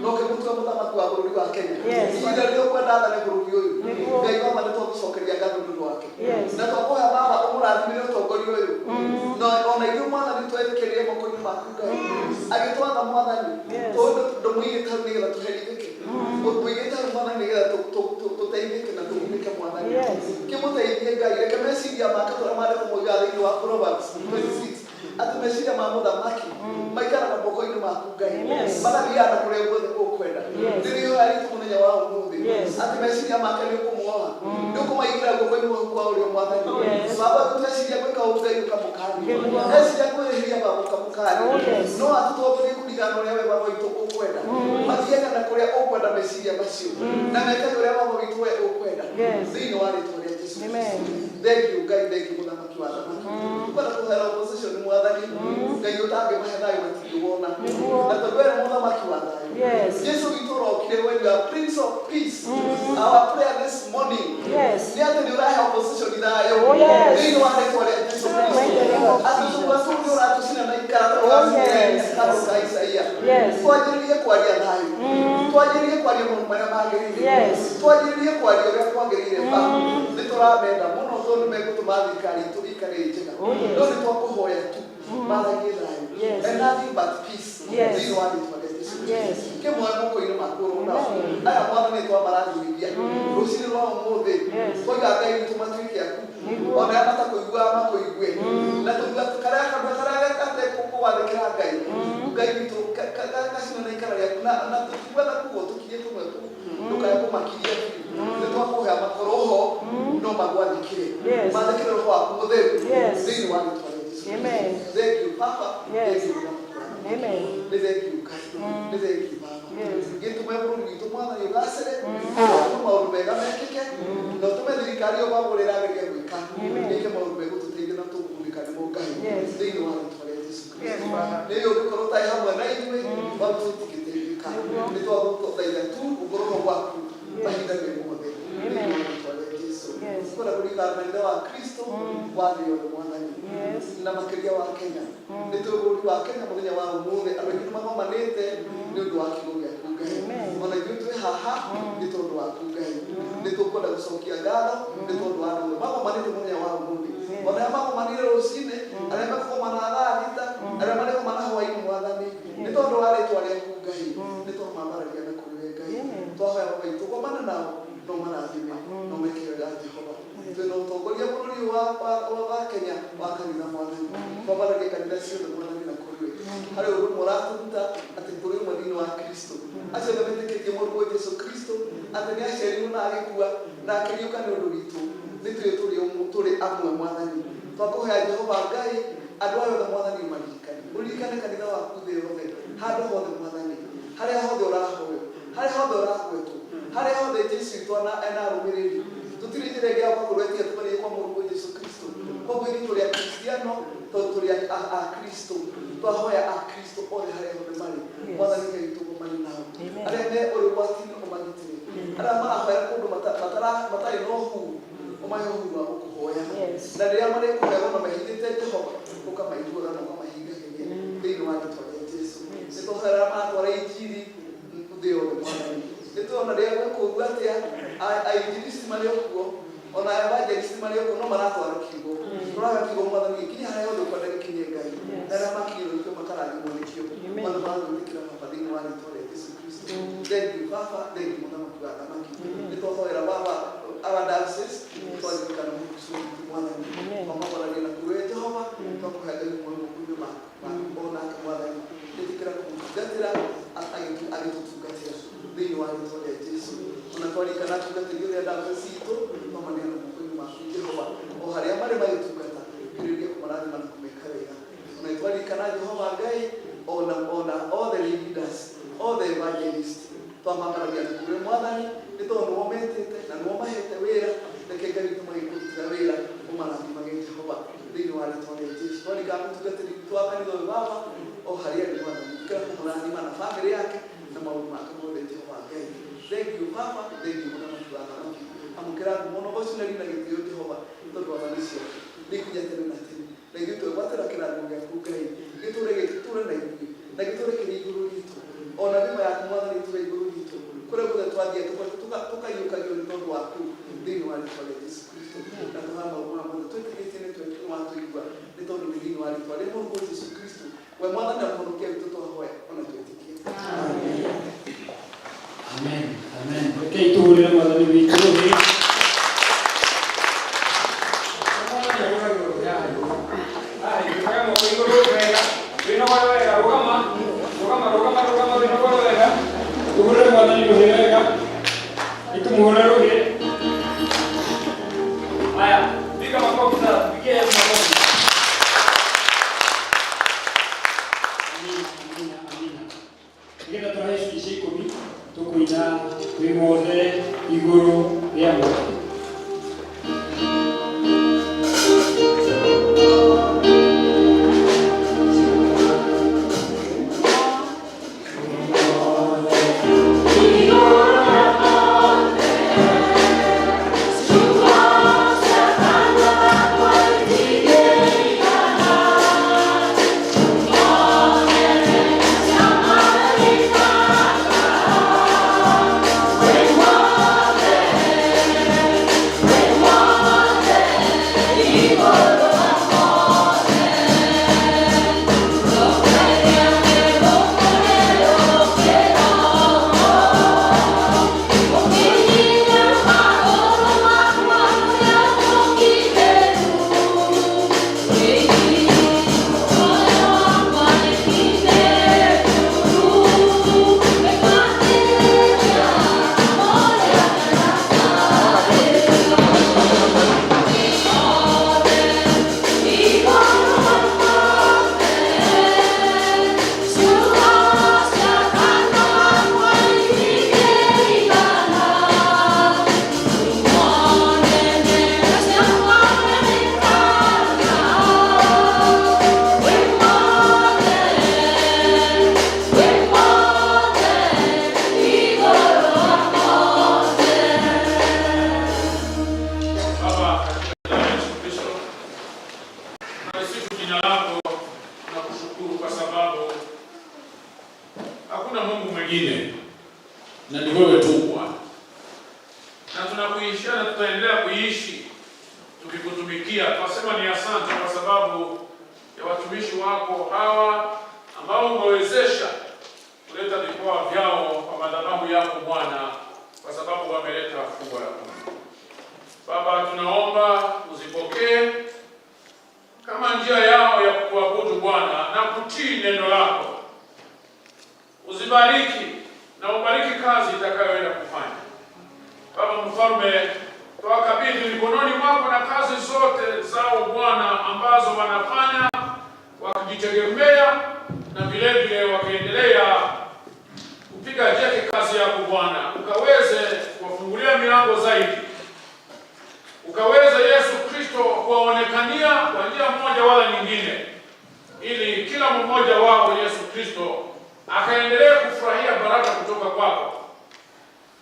na ũkĩmũtua mũthamaki wa bũrũri wa Kenya. Yes. Ihinda rĩrĩa ũkwenda athane bũrũri ũyũ. Nĩguo. Ngai baba nĩ twagũcokeria ngatho nĩ ũndũ wake. Yes. Na twakũhoya baba ũmũrathimĩre ũtongoria ũyũ. Na ona ithuĩ mwathani twerekeire moko-inĩ maku Ngai. Agĩtwatha mwathani Yes. tondũ ndũmũigĩte hau nĩgetha tũherithĩke. Ũmũigĩte hau mwathani nĩgetha tũteithĩke na tũgunĩke mwathani. Yes. Kĩmũteithie Ngai reke meciria make tũrĩa maandĩko moigaga thĩinĩ wa Proverbs 26 atĩ meciria ma mũthamaki maikaraga moko-inĩ maku Ngai. Amen. Magathiaga na kũrĩa guothe ũkwenda. Yes. Nĩrĩo ritũ mũthenya wa ũmũthĩ Yes. atĩ meciria make nĩ ũkũmuoha nĩ ũkũmaigĩra guoko-inĩ gwaku kwa ũrĩo mwathani. Yes. Baba tweciria gwĩka ũũ Ngai ũkamũkania. Nĩguo. Eciria kwĩrĩhĩria baba ũkamũkania. Oh, yes. No atũtongorie kũringana na ũrĩa we baba witũ ũkwenda. Mathiaga na kũrĩa ũkwenda meciria macio na mekage ũrĩa baba witũ we ũkwenda. Yes. Thĩinĩ wa rĩtwa rĩa Jesũ Kristo. Amen. Thank you Ngai, thank you mũthamaki wa thamaki. Kwenda kũhera opposition nĩ mwathani Ngai ũtangĩmahe thayũ matingĩwona. Nĩguo. Na tondũ we nĩ mũthamaki wa thayũ. Yes. Jesu witũ ũrokire when you are Prince of Peace. Our prayer this morning Yes. nĩ atĩ nĩ ũrahe opposition thayũ. Oh, yes. Thĩinĩ wa rĩtwa rĩa Jesu Kristo. In the name of Atĩ Jesus. tũkua tũu nĩ ũratũcina na ikara Oh, yes. karo ka Isaia. Yes. Twanjĩrĩrie kwaria thayũ. Twanjĩrĩrie kwaria maũndũ marĩa magĩrĩire. Yes. Twanjĩrĩrie kwaria ũrĩa kwagĩrĩire ba. Nĩ tũramenda mũno tondũ nĩ megũtũma thirikari itũ ĩikare ĩ njega. Oh, yes. No nĩ twakũhoya tu maragie thayũ. Yes. And nothing but peace. Yes. Thĩinĩ wa rĩtwa rĩa Jesu Kristo. Yes. Kĩmwe moko-inĩ maku ũrona. Amen. Aya mwathani twamarathimithia. Rũcinĩ rwa ũmũthĩ. Yes. Twaiga Ngai witũ matuĩke aku. Nĩguo. Ona arĩa matakũiguaga makũigue. Na tũigua karĩa kanua karĩa gatekũgwathĩkĩra Ngai. Ngai witũ gacina na ikara rĩaku na tũtiguaga kuo tũkirie tũmwe tu ndũkae kũmakiria biũ. Nĩ twakũhoya makorwo ho no magwathĩkĩre. Yes. Mathĩkĩre roho waku mũtheru. Yes. Thĩinĩ wa rĩtwa rĩa Jesũ. Amen. Thank you Papa. Yes. Thank you Mũthamaki wa Thamaki. Amen. Nĩ thank you Ngai. Nĩ thank you Baba. Yes. Gĩtũme bũrũri witũ mwathani ũgacĩre. Ũtũme maũndũ mega mekĩke. Na ũtũme thirikari ĩyo baba ũrĩa ĩrageria gwĩka. Amen. Ĩke maũndũ megũtũteithia na tũgunĩka nĩmo Ngai. Yes. Thĩinĩ wa rĩtwa rĩa Jesũ Kristo. Yes, Baba. Nĩ ũngĩkorwo ũtarĩ hamwe na ithuĩ baba tũtingĩteithĩka. Nĩ twagũthaitha tu gũkorwo ho gwaku mahinda me mothe. Amen. Thĩinĩ wa rĩtwa rĩa Jesũ. Yes. Kwenda kũririkana kanitha wa Kristo wa thĩ yothe mwathani Yes. na makĩria wa Kenya. Nĩ tũĩ bũrũri wa Kenya mũthenya wa ũmũthĩ andũ aingĩ nĩ magomanĩte nĩ ũndũ wa kiugo gĩaku Ngai. Amen. Ona ithuĩ twĩ haha nĩ tondũ waku Ngai. Nĩ tũkwenda gũcokia ngatho nĩ tondũ wa andũ magomanĩte mũthenya wa ũmũthĩ. Ona arĩa magomanire rũcinĩ, arĩa mekũgomana thaa thita, arĩa marĩgomana hwaĩ-inĩ mwathani. Nĩ tondũ wa rĩtwa rĩaku Ngai. Nĩ twamambararia na kũrĩ we Ngai. Amen. Twahoya baba witũ gomana nao no marathime no meke wega Jehova. Twĩna ũtongoria bũrũri ũyũ wa Kenya wa kanitha mwathani. Twambaragia kanitha ciothe mwathani na kũrĩ we. Harĩ ũndũ ũmwe ũratũruta atĩ tũrĩ ũmwe thĩinĩ wa Kristo. Acio othe metĩkĩtie Mũrũguo Jesũ Kristo atĩ nĩ aciarirwo na agĩkua na akĩriũka nĩ ũndũ witũ. Nĩ tũĩ tũrĩ amwe mwathani. Twakũhoya Jehova Ngai andũ aya othe mwathani ũmaririkane. Ũririkane kanitha waku thĩ yothe handũ hothe mwathani. Harĩa hothe ũrahoywo, harĩa hothe ũragwetwo, harĩa hothe Jesũ witũ ena arũmĩrĩri. Tũtirĩ njĩra ĩngĩ ya gũkorwo ĩtiga tumanĩrie kwa Mũrũguo Jesũ Kristo. Koguo ithuĩ tũrĩ Akristiano tondũ tũrĩ Akristo. Twahoya Akristo othe harĩa hothe marĩ. Yes. Mwathani Ngai witũ gomane nao. Amen. Arĩa me ũrĩ ũgwati-inĩ ũmagitĩre. Arĩa marahoera kũndũ matarĩ na ũhuru, ũmahe ũhuru wa gũkũhoya. Yes. Na rĩrĩa marĩkũhoya na mehithĩte Jehova, ũkamaiguaga na ũkamahingagĩria thĩinĩ wa rĩtwa rĩa Jesũ. Nĩ twahoya arĩa maratwara injiri thĩ yothe mwathani. Nĩ tuona rĩrĩa gwĩ kũũru atĩa, ainjiristi marĩ o kuo, ona evangelisti marĩ o kuo, no maratwara kiugo. Tũrahoya kiugo mwathani gĩkinye harĩa hothe ũkwenda gĩkinye Ngai. Na arĩa makinyĩrwo nĩkĩo makarathimwo nĩkĩo. Amen. Mwathani maragwĩtĩkĩra Baba thĩinĩ wa rĩtwa rĩa Jesũ Kristo. Thank you Baba, thank you mũthamaki wa thamaki. Nĩ twahoera Baba our diocese, twaririkana mũkucu witũ mwathani. Amen. Twamambararia na kũrĩ we Jehova, twakũhe Ngai muoyo moko-inĩ maku onake mwathani. Ĩtĩkĩra kũmũtungatĩra agĩtũtungatĩra thĩinĩ wa rĩtwa rĩa Jesũ. Ona twaririkana atungatĩri othe a diocese itũ, twamaneana moko-inĩ maku Jehova. O harĩa marĩ magĩtungata, kĩrĩria kũmarathima na kũmeka wega. Ona twaririkana Jehova Ngai, ona all the leaders, all the evangelists, twamambaragia na kũrĩ mwathani nĩ tondũ nĩwe ũmetĩte na nĩwe ũmahete wĩra. Reke Ngai witũ magĩkũrutĩra wĩra ũmarathimage Jehova thĩinĩ wa rĩtwa rĩa Jesũ. Twaririkana mũtungatĩri witũ wa kanitha ũyũ Baba o harĩa arĩ mwathani, ĩkĩra kũmũrathima na bamĩrĩ yake na maũndũ make mothe Jehova Ngai. Thank you Baba, thank you mũthamaki wa thamaki. Amũkĩra ngumo na ũgoci na riri na gĩtĩo Jehova tondũ wathani ciaku nĩ nginya tene na tene. Na ithuĩ twegwatĩra kĩrathimo gĩaku Ngai, gĩtũre gĩtũre na ithuĩ na gĩtũre kĩrĩ igũrũ ritũ, ona thima yaku Mwathani ĩtũre igũrũ ritũ kũrĩa guothe twathiĩ tũkaiyũkagio nĩ tondũ waku thĩinĩ wa rĩtwa rĩa Jesu Kristo. Na tũhaya maũndũ maya mothe twĩtĩkĩtie nĩ watũigua, nĩ tondũ nĩ thĩinĩ wa rĩtwa rĩa Mũrũguo Jesu Kristo, we Mwathani na Mũhonokia witũ, twahoya ona twĩtĩkie. Amen. Amen. Rekei tũhũrĩre Mwathani witũ rũhĩ. Mwathani ahũragĩrwo rũhĩ haha igũrũ. Haha igũrũ, oya moko igũrũ wega. Wĩnogore wega, rũgama. Rũgama, rũgama, rũgama, wĩnogore wega. Tũhũrĩre Mwathani rũhĩ wega. Nĩtũmũhũrĩre rũhĩ. Haya, piga makofi sasa, tupigie Yesu makofi. Amina, amina, amina. Nĩgetha tũrahe icunjĩ cia ikũmi, tũkũina wĩ mothe igũrũ rĩa mothe. Baba, katika jina la Yesu Kristo, tunalisifu jina lako na kushukuru kwa sababu hakuna Mungu mwingine na ni wewe tu Bwana, na tunakuishia na tutaendelea kuishi tukikutumikia. Tunasema ni asante kwa sababu ya watumishi wako hawa ambao umewezesha kuleta vipawa vyao kwa madhabahu yako Bwana, kwa sababu wameleta fungu la kumi. Baba, tunaomba uzipokee kama njia yao ya kuabudu Bwana na kutii neno lako. Uzibariki na ubariki kazi itakayoenda kufanya. Baba Mfalme, twakabidhi mikononi mwako na kazi zote zao Bwana ambazo wanafanya wakijitegemea na vile vile wakiendelea kupiga jeki kazi yako Bwana, ukaweze kuwafungulia milango zaidi, ukaweze Yesu Kristo kuwaonekania kwa njia moja wala nyingine, ili kila mmoja wao Yesu Kristo akaendelea kufurahia baraka kutoka kwako,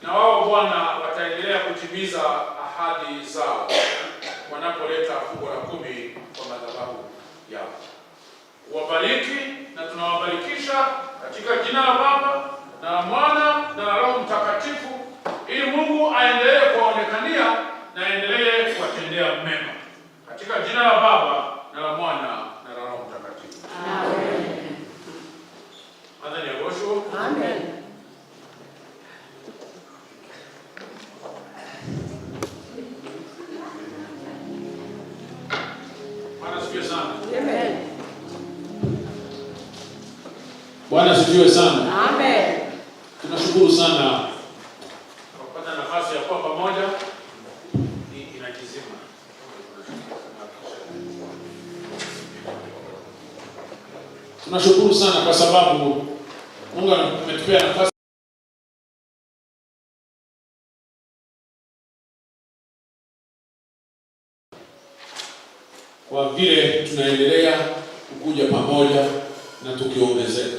na wao Bwana wataendelea kutimiza ahadi zao wanapoleta fungu la kumi kwa madhabahu yao. Wabariki na tunawabarikisha katika jina la Baba na la Mwana na la Roho Mtakatifu, ili Mungu aendelee kuwaonekania na aendelee kuwatendea mema, katika jina la Baba na la Mwana na la Roho Mtakatifu. Amen. Mwathani agocwo. Amen. Bwana asifiwe sana. Amen. Bwana asifiwe sana. Amen. Tunashukuru sana kwa kupata nafasi ya kuwa pamoja. Ni inajizima. Tunashukuru sana kwa sababu Mungu ametupea nafasi kwa vile tunaendelea kukuja pamoja na tukiongezeka.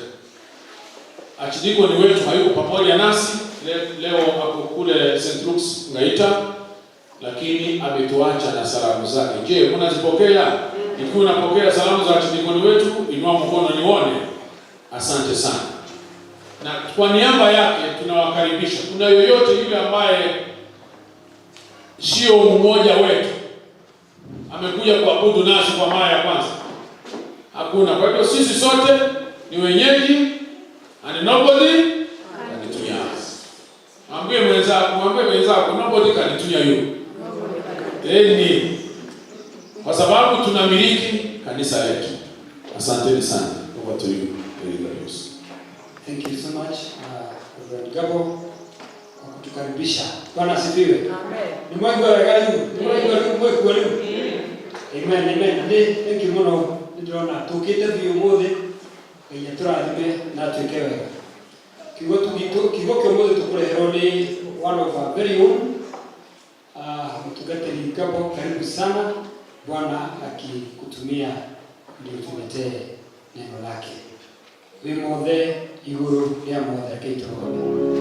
Archdeacon wetu hayuko pamoja nasi leo, ako kule St. Luke's Ngaita, lakini ametuacha na salamu zake. Je, mnazipokea? Ikiwa unapokea salamu za wachindikoni wetu, inua mkono nione. Asante sana. Na kwa niaba yake tunawakaribisha. Kuna yoyote yule ambaye sio mmoja wetu amekuja kuabudu nasi kwa mara ya kwanza? Hakuna. Kwa hivyo sisi sote ni wenyeji and nobody can tunya us. Mwambie mwenzako nobody can tunya you. Ni kwa sababu tunamiliki kanisa letu. Asanteni sana. Over to you, Elizabeth. Thank you so much, Reverend Gabo, kwa kutukaribisha. Bwana asifiwe. Amen. Ni mwaigua wega rĩu? Nĩ mwaigua rĩu mwĩkuo rĩu? Amen, amen. Na nĩ thank you mũno, nĩ ndĩrona tũkĩte biũ ũmũthĩ. Ngai atũrathime na atwĩke wega. Kiugo kiugo kĩa ũmũthĩ tũkũreherwo nĩ one of our very own, mtungatĩri Gabo, karibu sana. Bwana akikutumia ndio tuletee neno lake. Wĩ mothe igũrũ rĩa mothe, rekei tũrũgame.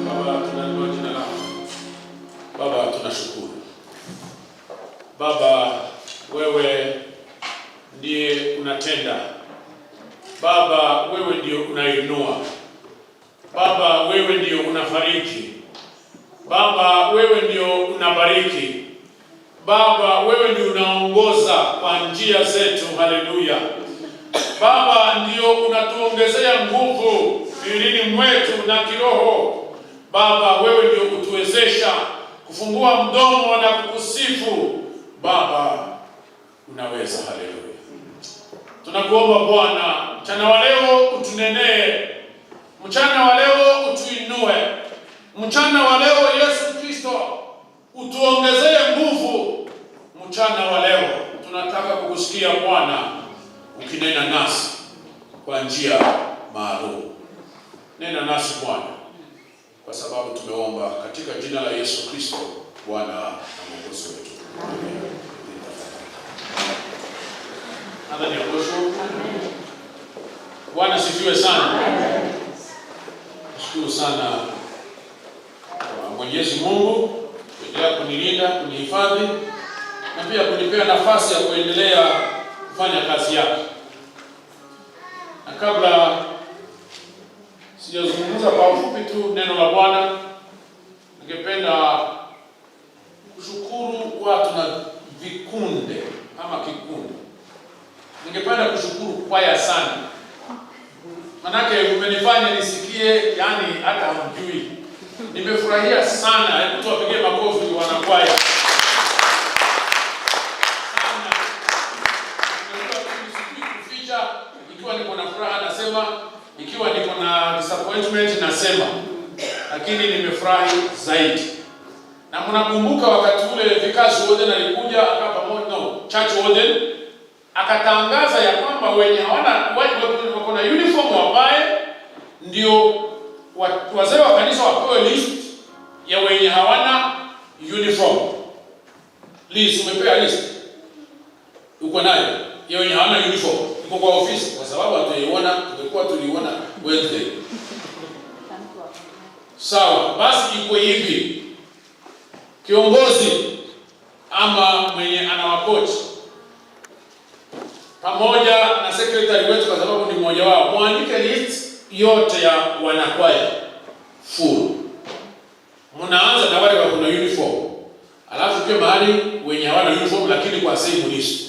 Baba, tunainua jina lako. Baba, tunashukuru. Baba, wewe ndiye unatenda. Baba, wewe ndio unainua. Baba, wewe ndio unafariji. Baba, wewe ndio unabariki. Baba, wewe ndio unaongoza kwa njia zetu. Haleluya. Baba, ndio unatuongezea nguvu mwilini mwetu na kiroho. Baba, wewe ndio kutuwezesha kufungua mdomo na kukusifu. Baba, unaweza. Haleluya. Tunakuomba Bwana, mchana wa leo utunenee, mchana wa leo utuinue, mchana wa leo Yesu Kristo utuongezee nguvu. Mchana wa leo tunataka kukusikia Bwana ukinena nasi kwa njia maalum. Nena nasi Bwana, kwa sababu tumeomba katika jina la Yesu Kristo, Bwana na Mwokozi wetu. Amen. Nadhani ya mwisho. Bwana sifiwe sana. Nashukuru sana kwa Mwenyezi Mungu kuendelea kunilinda, kunihifadhi na pia kunipea nafasi ya kuendelea kufanya kazi yake. Na kabla sijazungumza kwa ufupi tu neno la Bwana, ningependa kushukuru watu na vikundi ama kikundi. Ningependa kushukuru kwaya sana, manake umenifanya nisikie, yani hata hamjui. Nimefurahia sana. Hebu tuwapigie makofi wanakwaya sana. Unajua mimi sijui kuficha, ikiwa niko na furaha nasema, ikiwa niko na disappointment Disappointment nasema, lakini nimefurahi zaidi. Na mnakumbuka wakati ule Vicar's Warden alikuja akaa pamoja, no, Church Warden akatangaza ya kwamba wenye hawana wako na uniform wavae, ndio wazee wa kanisa wapewe list ya wenye hawana uniform. List, umepewa list? Uko nayo ya wenye hawana uniform? Iko kwa ofisi? Kwa sababu hatujaiona, tumekuwa tuliona Wednesday. Sawa, basi iko hivi. Kiongozi ama mwenye anawacoach pamoja na secretary wetu, kwa sababu ni mmoja wao, muandike list yote ya wanakwaya full. Mnaanza na wale wako na uniform, alafu pia mahali wenye hawana uniform, lakini kwa same list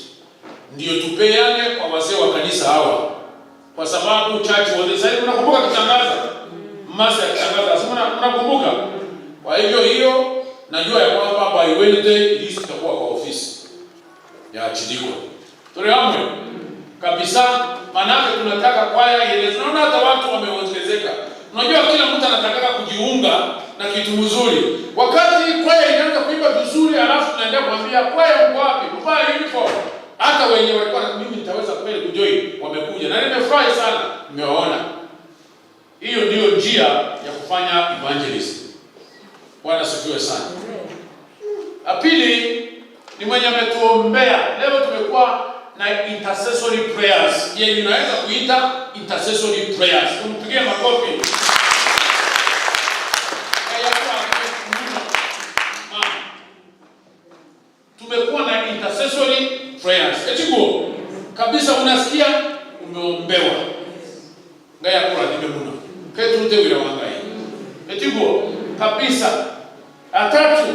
ndio tupeane kwa wazee wa kanisa hawa, kwa sababu church warden sasa, mnakumbuka kitangaza masi ya kitangaza, si mnakumbuka? Kwa hivyo hiyo najua ya kwamba by Wednesday list itakuwa kwa ofisi ya Chidiko. Tuli hamwe kabisa, manake tunataka kwaya ile. Tunaona hata watu wameongezeka. Unajua kila mtu anataka kujiunga na kitu mzuri. Wakati kwaya inaanza kuimba vizuri, alafu tunaendelea kuambia kwaya, mko wapi? Mvae uniform. Hata wenye walikuwa mimi nitaweza kweli kujoin wamekuja, na nimefurahi sana, nimewaona. Hiyo ndiyo njia ya kufanya evangelism. Bwana asifiwe sana. La pili ni mwenye ametuombea. Leo tumekuwa na intercessory prayers. Je, unaweza kuita intercessory prayers? Tumpigie makofi. Haya, mama. Tumekuwa na intercessory prayers. Etigo kabisa, unasikia umeombewa. Ngai akurathime muno. Ketute wira wa Ngai. Etigo kabisa. Atatu,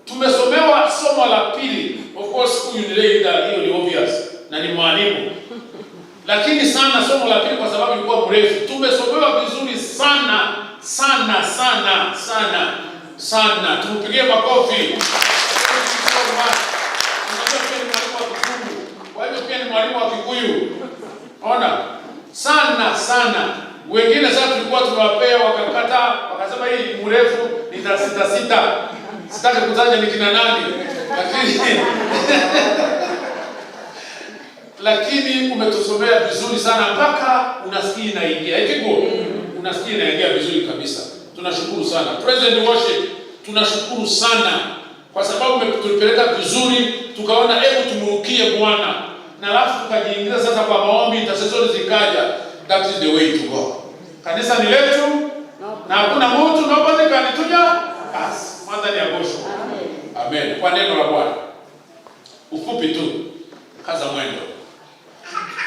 tumesomewa somo la pili. Of course huyu ni leader, hiyo ni obvious na ni mwalimu. Lakini sana somo la pili kwa sababu ilikuwa mrefu. Tumesomewa vizuri sana sana sana sana sana. Tumpigie makofi. Thank you so much. Unajua pia ni mwalimu wa Kizungu. Kwa hivyo pia ni mwalimu wa Kikuyu. Ona? Sana sana. Wengine sasa tulikuwa tumewapea wakakata, wakasema hii ni mrefu, ni sita sita. Sitaki kutaja ni kina nani, lakini umetusomea vizuri sana mpaka unasikia inaingia. Eti unasikia inaingia vizuri kabisa. Tunashukuru sana. President worship, tunashukuru sana kwa sababu umetupeleka vizuri, tukaona hebu tumurukie Bwana. Na alafu tukajiingiza sasa kwa maombi, intercessory zikaja. That is the way to go. Kanisa ni letu na hakuna mtu, nobody can tuja us. Mwanza ni agosho. Amen. Kwa neno la Bwana. Ufupi tu. Kaza mwendo.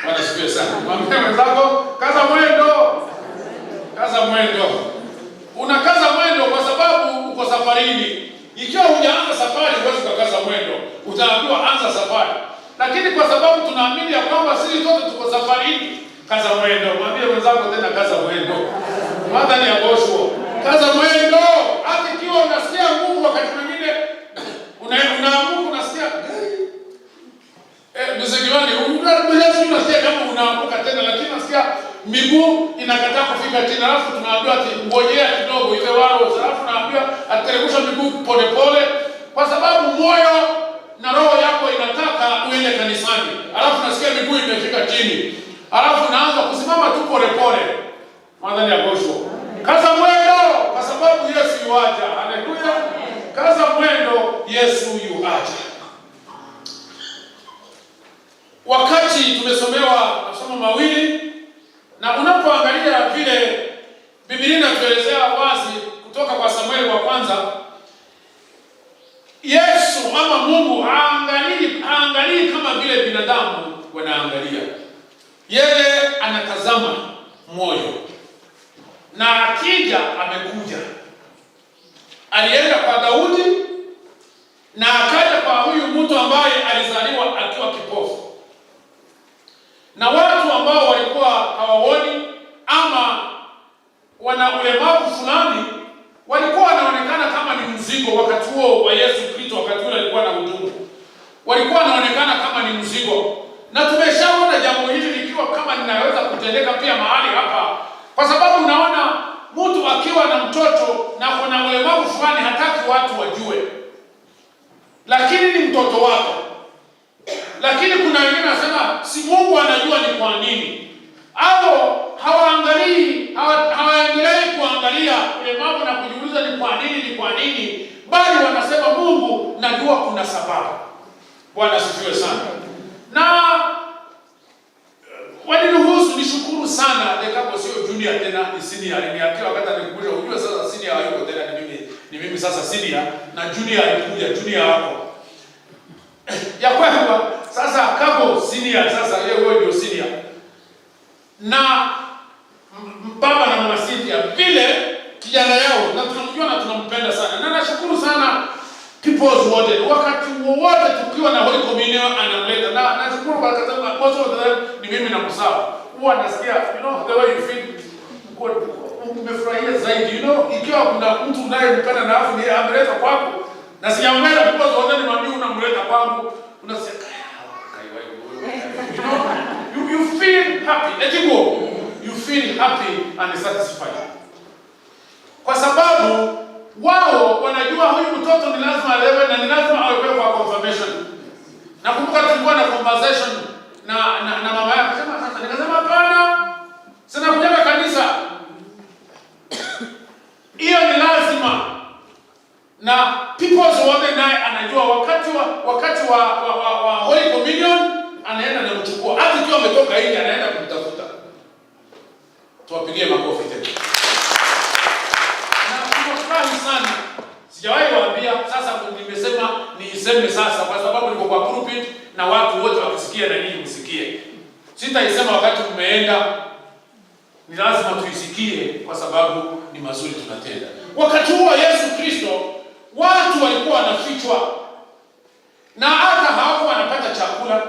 Bwana sifiwe sana. Mwambie mwenzako kaza mwendo. Kaza mwendo. Unakaza mwendo kwa sababu uko safarini. Ikiwa hujaanza safari huwezi kukaza mwendo. Utaambiwa anza safari. Lakini kwa sababu tunaamini ya kwamba sisi sote tuko safarini, kaza mwendo. Mwambie mwenzako tena kaza mwendo. Mwanza ni agosho. Kaza mwendo. Hata ikiwa unasikia nguvu wakati mwingine unaamuka unasikia mzee unasikia kama unaamuka tena, lakini unasikia miguu inakataa kufika chini, alafu tunaambiwa ati ngojea kidogo ile wao, alafu tunaambiwa ateremsha miguu pole pole, kwa sababu moyo na roho yako inataka uende kanisani, alafu nasikia miguu imefika chini, alafu naanza kusimama tu pole pole. Mwanza ni agosho. Kaza mwendo kwa sababu Yesu yuaja. Haleluya. Kaza mwendo, Yesu yuaja. Wakati tumesomewa masomo mawili, na unapoangalia vile Biblia inatuelezea wazi kutoka kwa Samueli wa kwanza, Yesu ama Mungu haangalii kama vile binadamu wanaangalia. Yeye anatazama moyo, na akija amekuja. Alienda kwa Daudi na akaja kwa huyu mtu ambaye alizaliwa akiwa kipofu, na watu ambao walikuwa hawaoni ama wana ulemavu fulani walikuwa wanaonekana kama ni mzigo. Wakati huo wa Yesu Kristo, wakati ule alikuwa na hudumu, walikuwa wanaonekana kama ni mzigo, na tumeshaona jambo hili likiwa kama linaweza kutendeka pia mahali hapa, kwa sababu unaona fulani hataki watu wajue, lakini ni mtoto wako. Lakini kuna wengine wanasema si Mungu anajua ni kwa nini. Au hawaangalii, hawaendelei kuangalia ulemavu na kujiuliza ni kwa nini, ni kwa nini, bali wanasema Mungu, najua kuna sababu. Bwana asifiwe sana. Na waniruhusu nishukuru sana Dekapo, sio junior tena, ni senior. Aliniambia wakati alikuja, unajua sasa senior hayuko tena, ni mimi sasa senior, na junior alikuja, junior wako ya kwamba sasa Kago senior, sasa yeye wewe ndio senior, na baba na mama Cynthia vile kijana yao, na tunamjua na tunampenda sana, na nashukuru sana People's Warden, wakati wowote tukiwa na Holy Communion anamleta, na nashukuru baraka zangu, most of the time ni mimi na Musawa, huwa nasikia the way you feel God, umefurahia zaidi, ikiwa kuna mtu unayempenda na afu ni ameleta kwako, na sijamleta People's Warden, nimwambie unamleta kwangu, unasikia you feel happy. Let it go. You feel happy and satisfied. Kwa sababu wao wanajua huyu mtoto ni lazima alewe na ni lazima awekewe kwa confirmation. Nakumbuka tulikuwa na conversation na mama yake, akasema sasa, nikasema hapana, sina kujaga kanisa. Hiyo ni lazima. Na People's Warden naye anajua wakati wa Holy Communion anaenda na mchukua, hata ikiwa ametoka nje anaenda kumtafuta. Tuwapigie makofi tena. Na tunafurahi sana. Sijawahi waambia, sasa nimesema niiseme sasa kwa sababu niko kwa pulpit na watu wote wakisikia na ninyi msikie. Sitaisema wakati mmeenda, ni lazima tuisikie kwa sababu ni mazuri tunatenda. Wakati huo Yesu Kristo watu walikuwa wanafichwa na hata hawakuwa wanapata chakula.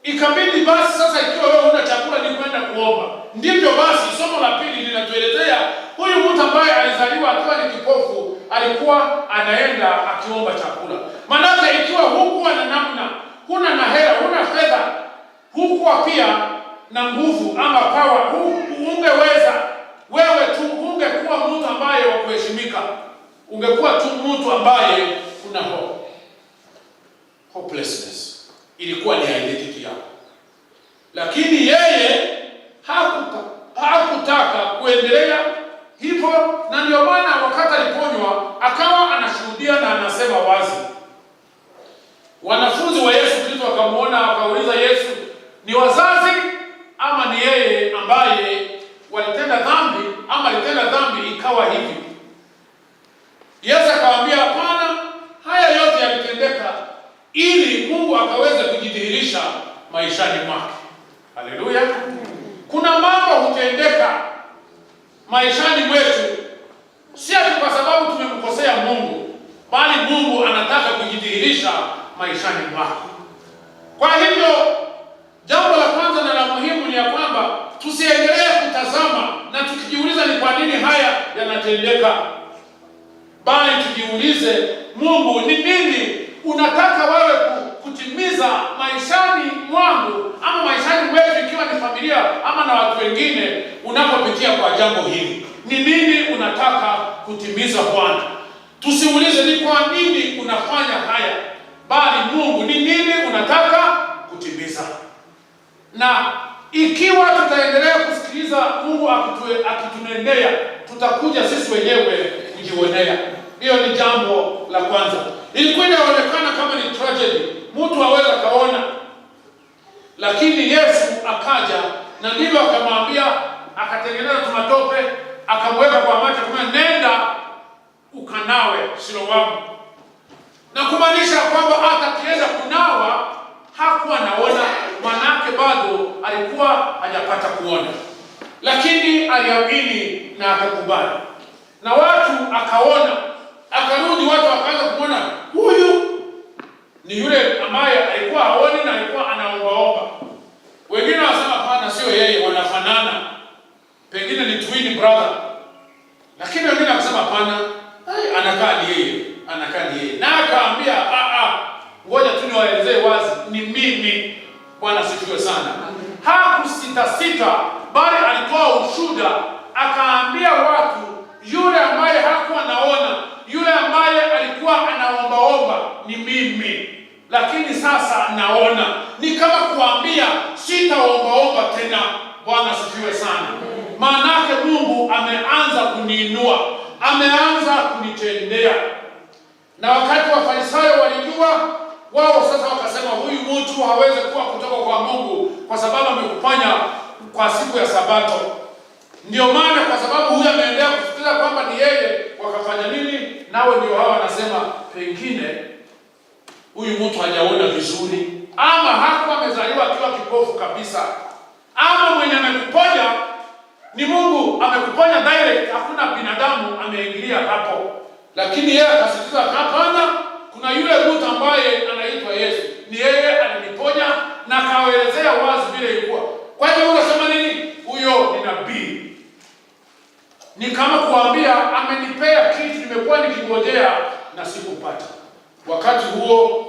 Ikabidi basi sasa, ikiwa wewe huna chakula ni kwenda kuomba. Ndivyo basi somo la pili linatuelezea huyu mtu ambaye alizaliwa akiwa ni kipofu alikuwa anaenda akiomba chakula. Maanake ikiwa hukuwa na namna, huna na hela, huna fedha, hukuwa pia na nguvu ama power, ungeweza wewe tu, ungekuwa mtu ambaye wa kuheshimika, ungekuwa tu mtu ambaye una hope. Hopelessness ilikuwa ni identity yako, lakini yeye hakutaka kuendelea hivyo, na ndio maana wakati aliponywa akawa anashuhudia na anasema wazi. Wanafunzi wa Yesu Kristo wakamuona, wakauliza Yesu, ni wazazi ama ni yeye ambaye walitenda dhambi ama alitenda dhambi ikawa hivi? Yesu akawaambia, hapana, haya yote yalitendeka ili Mungu akaweze kujidhihirisha maishani mwake. Haleluya! Kuna mambo hutendeka maishani mwetu, si ati kwa sababu tumemkosea Mungu, bali Mungu anataka kujidhihirisha maishani mwako. Kwa hivyo jambo la kwanza na la muhimu ni ya kwamba tusiendelee kutazama na tukijiuliza ni kwa nini haya yanatendeka, bali tujiulize, Mungu, ni nini unataka wewe kutimiza maishani mwangu ama maishani mwetu, ikiwa ni familia ama na watu wengine, unapopitia kwa jambo hili, ni nini unataka kutimiza Bwana? Tusiulize ni kwa nini unafanya haya, bali Mungu, ni nini unataka kutimiza? Na ikiwa tutaendelea kusikiliza Mungu akitunendea, tutakuja sisi wenyewe kujionea. Hiyo ni jambo la kwanza. Ilikuwa inaonekana kama ni tragedy, mtu aweza kaona, lakini Yesu akaja na ndivyo akamwambia, akatengeneza tumatope, akamweka kwa macho, akamwambia nenda ukanawe Siloamu, na kumaanisha kwamba hata akienda kunawa hakuwa anaona, manake bado alikuwa hajapata kuona, lakini aliamini na akakubali, na watu akaona, akarudi, watu wakaanza kumwona huyu ni yule ambaye alikuwa haoni na alikuwa anaombaomba. Wengine wanasema hapana, sio yeye, wanafanana, pengine ni twin brother, lakini wengine wakasema hapana, anakaa ni yeye, anakaa ni yeye. Na akaambia ngoja tu niwaelezee wazi, ni mimi. Bwana sifiwe sana. Hakusitasita, bali alitoa ushuhuda, akaambia watu, yule ambaye hakuwa naona, yule asifiwe sana. Maanake Mungu ameanza kuniinua, ameanza kunitendea. Na wakati Wafarisayo walijua wao, sasa wakasema huyu mtu hawezi kuwa kutoka kwa Mungu kwa sababu amekufanya kwa siku ya Sabato. Ndio maana kwa sababu huyu ameendelea kufikiria kwamba ni yeye, wakafanya nini? Nao ndio hawa wanasema pengine huyu mtu hajaona vizuri, ama hakuwa amezaliwa akiwa kipofu kabisa, ama mwenye amekuponya ni Mungu amekuponya direct, hakuna binadamu ameingilia hapo. Lakini yeye akasisitiza hapana, kuna yule mtu ambaye anaitwa Yesu, ni yeye aliniponya, na akaelezea wazi vile ilikuwa. Kwa hivyo unasema nini? Huyo ni nabii. Ni kama kuambia amenipea kitu nimekuwa nikingojea na sikupata. Wakati huo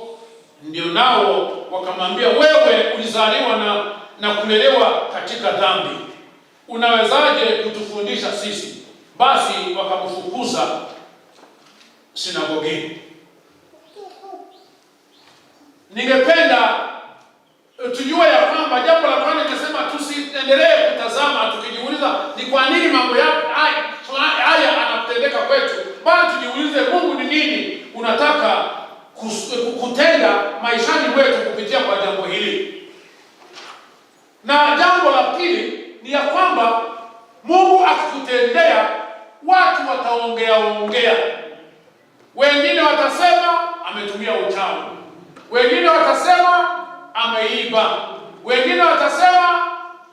ndio nao wakamwambia, wewe ulizaliwa na kulelewa katika dhambi, unawezaje kutufundisha sisi? Basi wakamfukuza sinagogini. Ningependa tujue ya kwamba jambo la kwanza ningesema tusiendelee kutazama tukijiuliza ni kwa nini mambo haya anatendeka kwetu, bali tujiulize Mungu ni nini unataka kutenda maishani mwetu kupitia kwa jambo hili. Na jambo la pili ni ya kwamba Mungu akikutendea, watu wataongea ongea. Wengine watasema ametumia uchawi, wengine watasema ameiba, wengine watasema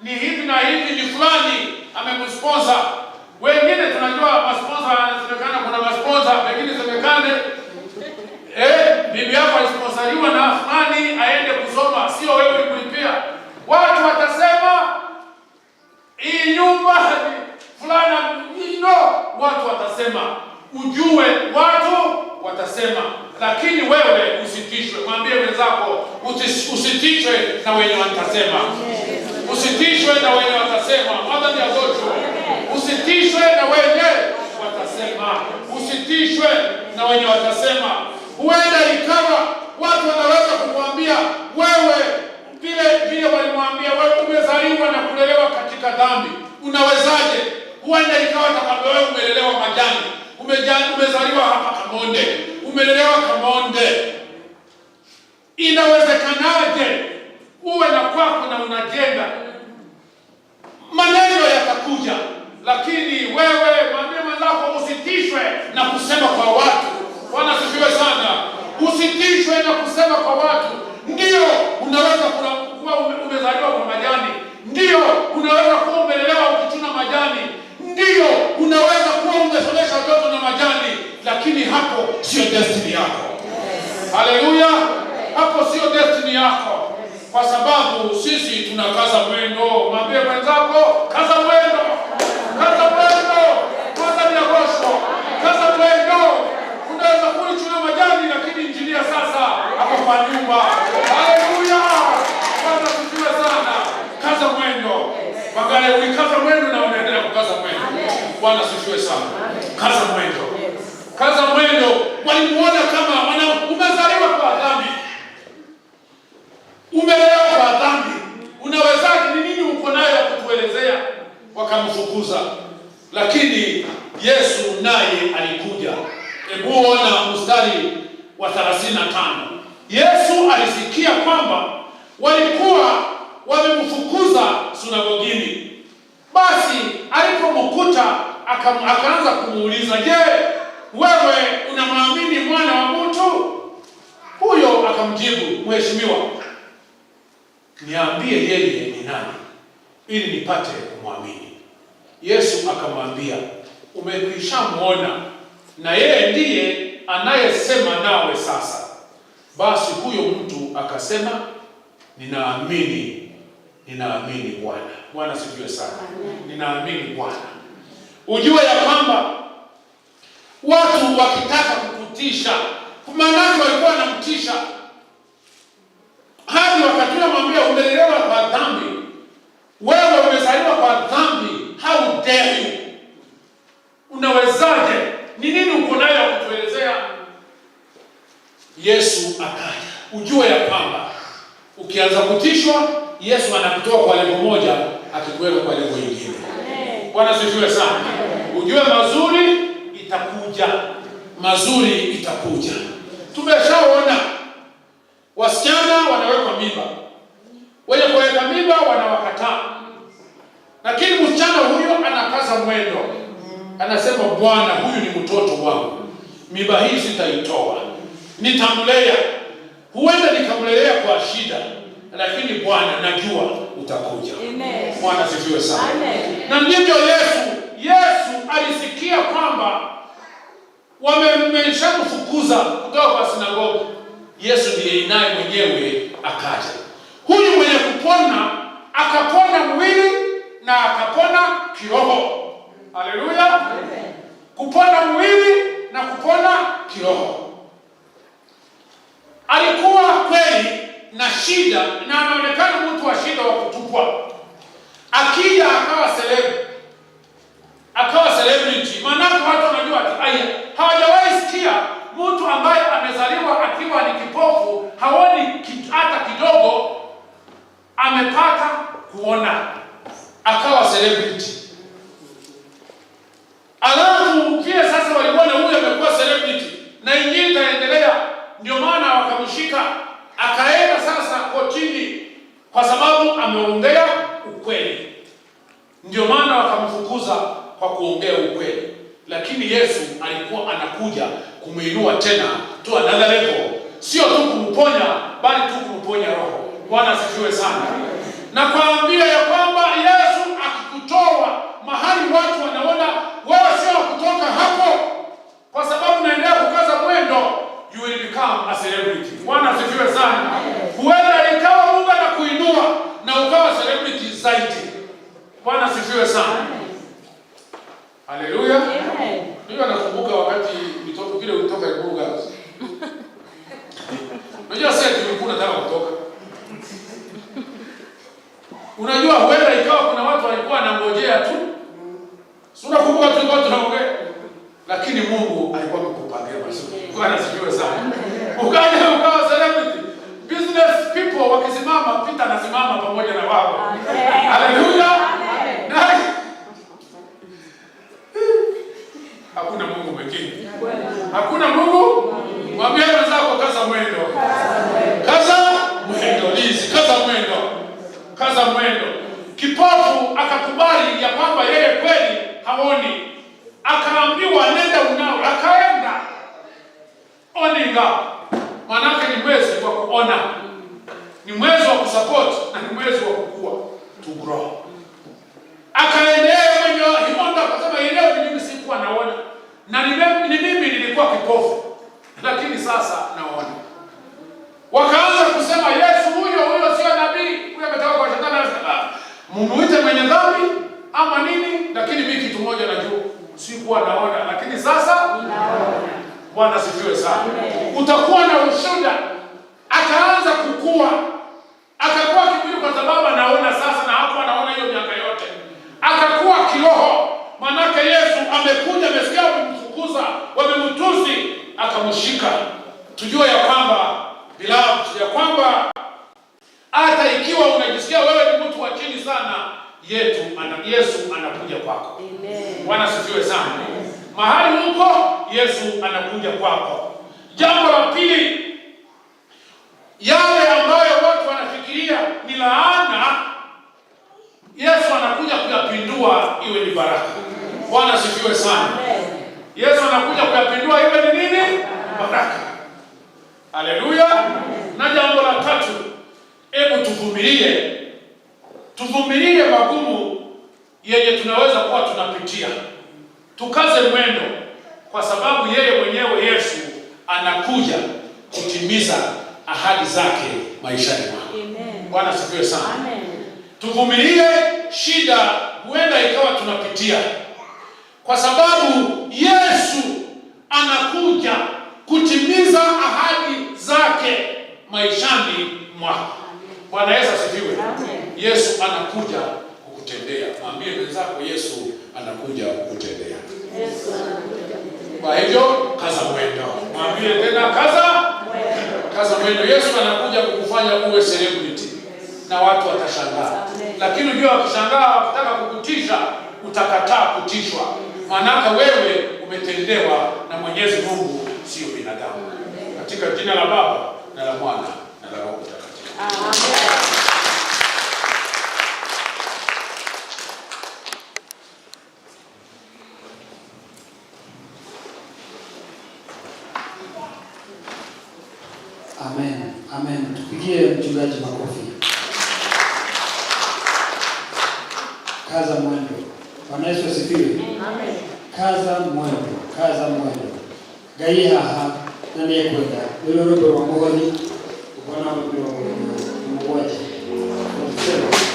ni hivi na hivi, ni fulani amemsponsor. Wengine tunajua masponsor, yanasemekana kuna masponsor, pengine semekane bibi yako alisponsoriwa na fulani aende kusoma, sio wewe kulipia. Watu watasema hii nyumba fulani, no, watu watasema. Ujue watu watasema, lakini wewe usitishwe. Mwambie mwenzako usitishwe na wenye watasema, usitishwe na wenye watasema. Mwadhani azocho, usitishwe na wenye watasema, usitishwe na wenye watasema. Huenda ikawa watu wanaweza kukuambia wewe vile vile walimwambia wewe umezaliwa na kulelewa katika dhambi, unawezaje? Huenda ikawa atakwambia wewe umelelewa majani, umezaliwa hapa Kamonde, umelelewa Kamonde. Inawezekanaje uwe na kwako na unajenga? Maneno yatakuja, lakini wewe mwambie mwenzako usitishwe na kusema kwa watu. Bwana asifiwe sana. Usitishwe na kusema kwa watu. Ndio unaweza kuwa umezaliwa kwa majani, ndio unaweza kuwa umelelewa ukichuna majani, ndio unaweza kuwa umesomesha watoto na majani, lakini hapo sio destiny yako. Haleluya! Hapo sio destiny yako, kwa sababu sisi tunakaza mwendo. Mwambie mwenzako kaza mwendo, kaza mwendo, kwanza ni kaza mwendo. Unaweza kuchuna majani, lakini injinia sasa hapo kwa nyumba. Haleluya! Bwana asifiwe sana. Kaza mwendo. Bagale ulikaza mwendo na unaendelea kukaza mwendo. Bwana asifiwe sana. Kaza mwendo. Kaza mwendo. Walimuona kama umezaliwa kwa dhambi, umelelewa kwa dhambi, unawezaje? Ni nini uko nayo ya kutuelezea? Wakamfukuza. Lakini Yesu naye alikuja. Hebu ona mstari wa 35. Yesu alisikia kwamba walikuwa wamemfukuza sinagogini. Basi alipomkuta akaanza kumuuliza, je, wewe unamwamini mwana wa mtu? Huyo akamjibu, mheshimiwa, niambie yeye ni nani ili nipate kumwamini. Yesu akamwambia, umekwishamuona na yeye ndiye anayesema nawe sasa. Basi huyo mtu akasema, ninaamini, ninaamini Bwana. Bwana sifiwe sana. Ninaamini Bwana. Ujue ya kwamba watu wakitaka kukutisha, maanake walikuwa wanamtisha hadi wakati unamwambia umelelewa kwa dhambi, wewe umezaliwa kwa dhambi, how dare you? Unawezaje? Ni nini uko nayo ya kutuelezea? Yesu akaja. Ujue ya kwamba ukianza kutishwa, Yesu anakutoa kwa lengo moja, akikuweka kwa level nyingine. Bwana sifiwe sana. Ujue mazuri itakuja, mazuri itakuja. Tumeshaona wasichana wanawekwa mimba, wenye kuweka mimba wanawakataa, lakini msichana huyo anakaza mwendo, anasema Bwana, huyu ni mtoto wangu, mimba hii sitaitoa, nitamlea, huenda nikamlelea kwa shida, lakini Bwana najua utakuja. Bwana sifiwe sana. Na ndivyo Yesu alisikia kwamba wameshamfukuza kutoka kwa sinagogi. Yesu ndiye naye mwenyewe akaja. Huyu mwenye kupona akapona mwili na akapona kiroho. Haleluya! Kupona mwili na kupona kiroho. Alikuwa kweli na shida na anaonekana mtu wa shida wa kutupwa. Akija akawa celeb, akawa celebrity. Maanake watu wanajua ati aya, hawajawahi sikia mtu ambaye amezaliwa akiwa ni kipofu, haoni hata kidogo, amepata kuona, akawa celebrity. Alafu vile sasa waliona huyu amekuwa celebrity na injili itaendelea, ndio maana wakamshika, akaenda sasa kotini kwa sababu ameongea ukweli. Ndio maana wakamfukuza kwa kuongea ukweli, lakini Yesu alikuwa anakuja kumuinua tena to another level, sio tu kumponya, bali tu kumponya roho. Bwana asifiwe sana. Na kuambia ya kwamba Yesu akikutoa mahali watu wanaona wewe sio wa kutoka hapo, kwa sababu naendelea kukaza mwendo, you will become a celebrity. Bwana asifiwe sana. Huenda ikawa Mungu anakuinua na ukawa celebrity zaidi. Bwana asifiwe sana. Haleluya. Mimi nakumbuka wakati mitoto vile ulitoka Ikulu Girls. Unajua sasa tulikuwa tunataka kutoka. Unajua huenda ikawa kuna watu walikuwa wanangojea tu. Si unakumbuka tulikuwa tunaongea? Lakini Mungu alikuwa amekupangia mazuri. Bwana asifiwe sana. Ukaja ukawa celebrity. Business people wakisimama, Peter anasimama pamoja na wao. Haleluya. Hakuna Mungu mwingine. Hakuna Mungu. Mwambie mwenzako kaza mwendo. Kaza mwendo, Liz, kaza mwendo. Kaza mwendo. Kipofu akakubali ya kwamba yeye kweli haoni. Akaambiwa nenda unawe, akaenda. Oninga. Manake ni mwezi wa kuona. Ni mwezi wa kusupport na ni mwezi wa kukua, to grow. Akaendelea mwenyewe himonda akasema leo ni mimi sikuwa naona. Na ni mimi nilikuwa kipofu. Lakini sasa naona. Wakaanza kusema Yesu huyo huyo sio nabii, huyo ametoka kwa shetani. Anasema mumuite mwenye dhambi ama nini, lakini mimi kitu moja najua, sikuwa naona, lakini sasa naona. Bwana asifiwe sana. Utakuwa na ushuhuda. Akaanza kukua, akakuwa kimwili kwa sababu anaona sasa, na hapo anaona hiyo miaka yote. Akakuwa kiroho, manake Yesu amekuja, amesikia wamemfukuza, wamemtusi, akamshika. Tujue ya kwamba beloved, ya kwamba hata ikiwa unajisikia wewe ni mtu wa chini sana, Yesu anakuja kwako. Bwana asifiwe sana. Mahali uko Yesu anakuja kwako. Jambo la pili, yale ambayo watu wanafikiria ni laana, Yesu anakuja kuyapindua iwe ni baraka. Bwana asifiwe sana. Yesu anakuja kuyapindua iwe ni nini? Baraka. Haleluya. Na jambo la tatu, hebu tuvumilie. Tuvumilie magumu yenye tunaweza kuwa tunapitia. Tukaze mwendo kwa sababu yeye mwenyewe Yesu anakuja kutimiza ahadi zake maishani mwako. Bwana asifiwe sana. Amen. Tuvumilie shida huenda ikawa tunapitia, kwa sababu Yesu anakuja kutimiza ahadi zake maishani mwako. Bwana Yesu asifiwe. Amen. Yesu anakuja kukutendea. Mwambie mwenzako Yesu anakuja kukutendea. Yesu anakuja kukutendea. Kwa hivyo kaza mwendo. Mwambie tena kaza mwendo. Yesu anakuja kukufanya uwe celebrity na watu watashangaa. Amen. Lakini ujue wakishangaa wakitaka kukutisha, utakataa kutishwa, maanake wewe umetendewa na Mwenyezi Mungu, sio binadamu. Katika jina la Baba na la Mwana na la Roho Mtakatifu. Amen. Amen. Tupigie mchungaji makofi. Kaza mwendo. Bwana Yesu asifiwe. Amen. Kaza mwendo, kaza mwendo. Ngai haha na nĩ ekwenda. Rũrũ rwĩmbo rwa mũhothi rwa namba 77.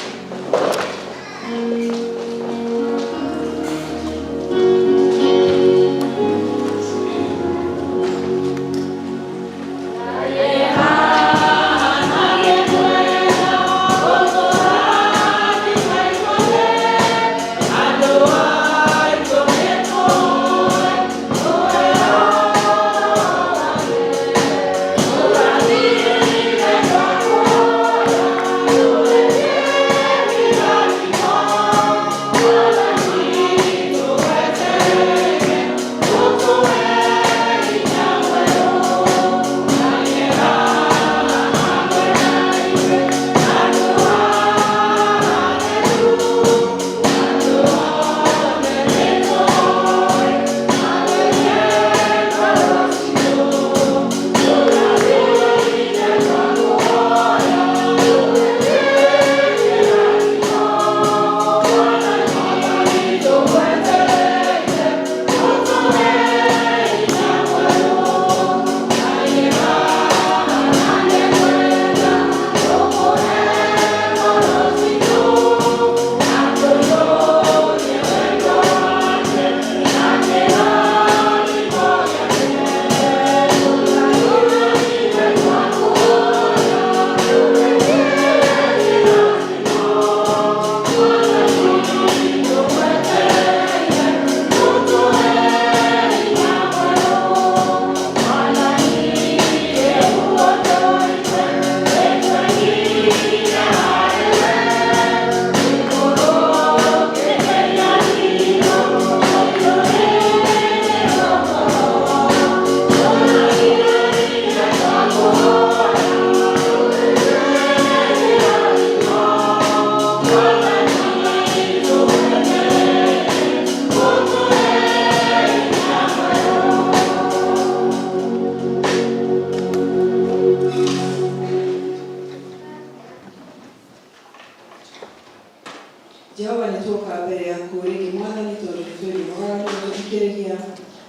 Jehova nĩ tuoka mbere yaku rĩngĩ Mwathani, tondũ nĩ twĩrĩhogaga tũgũthikĩrĩria.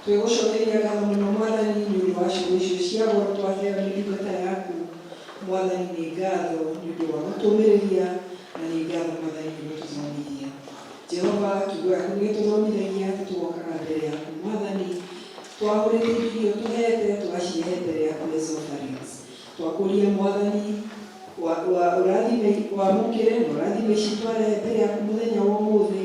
Twĩgũcokeria ngatho mũno Mwathani nĩ ũndũ wa ciugo icio cia goro twaheo nĩ ndungata yaku. Mwathani, nĩ ngatho nĩ ũndũ wa gũtũmĩrĩria, na nĩ ngatho Mwathani nĩ gũtũthomithia. Jehova, kiugo gĩaku nĩ gĩtũthomithagia atĩ tũgokaga mbere yaku Mwathani twahũrĩte indo iria ũtũhete, tũgacirehe mbere yaku as offerings. Twakũria Mwathani ũrathime, wamũkĩre na ũrathime ici twarehe mbere yaku mũthenya wa ũmũthĩ.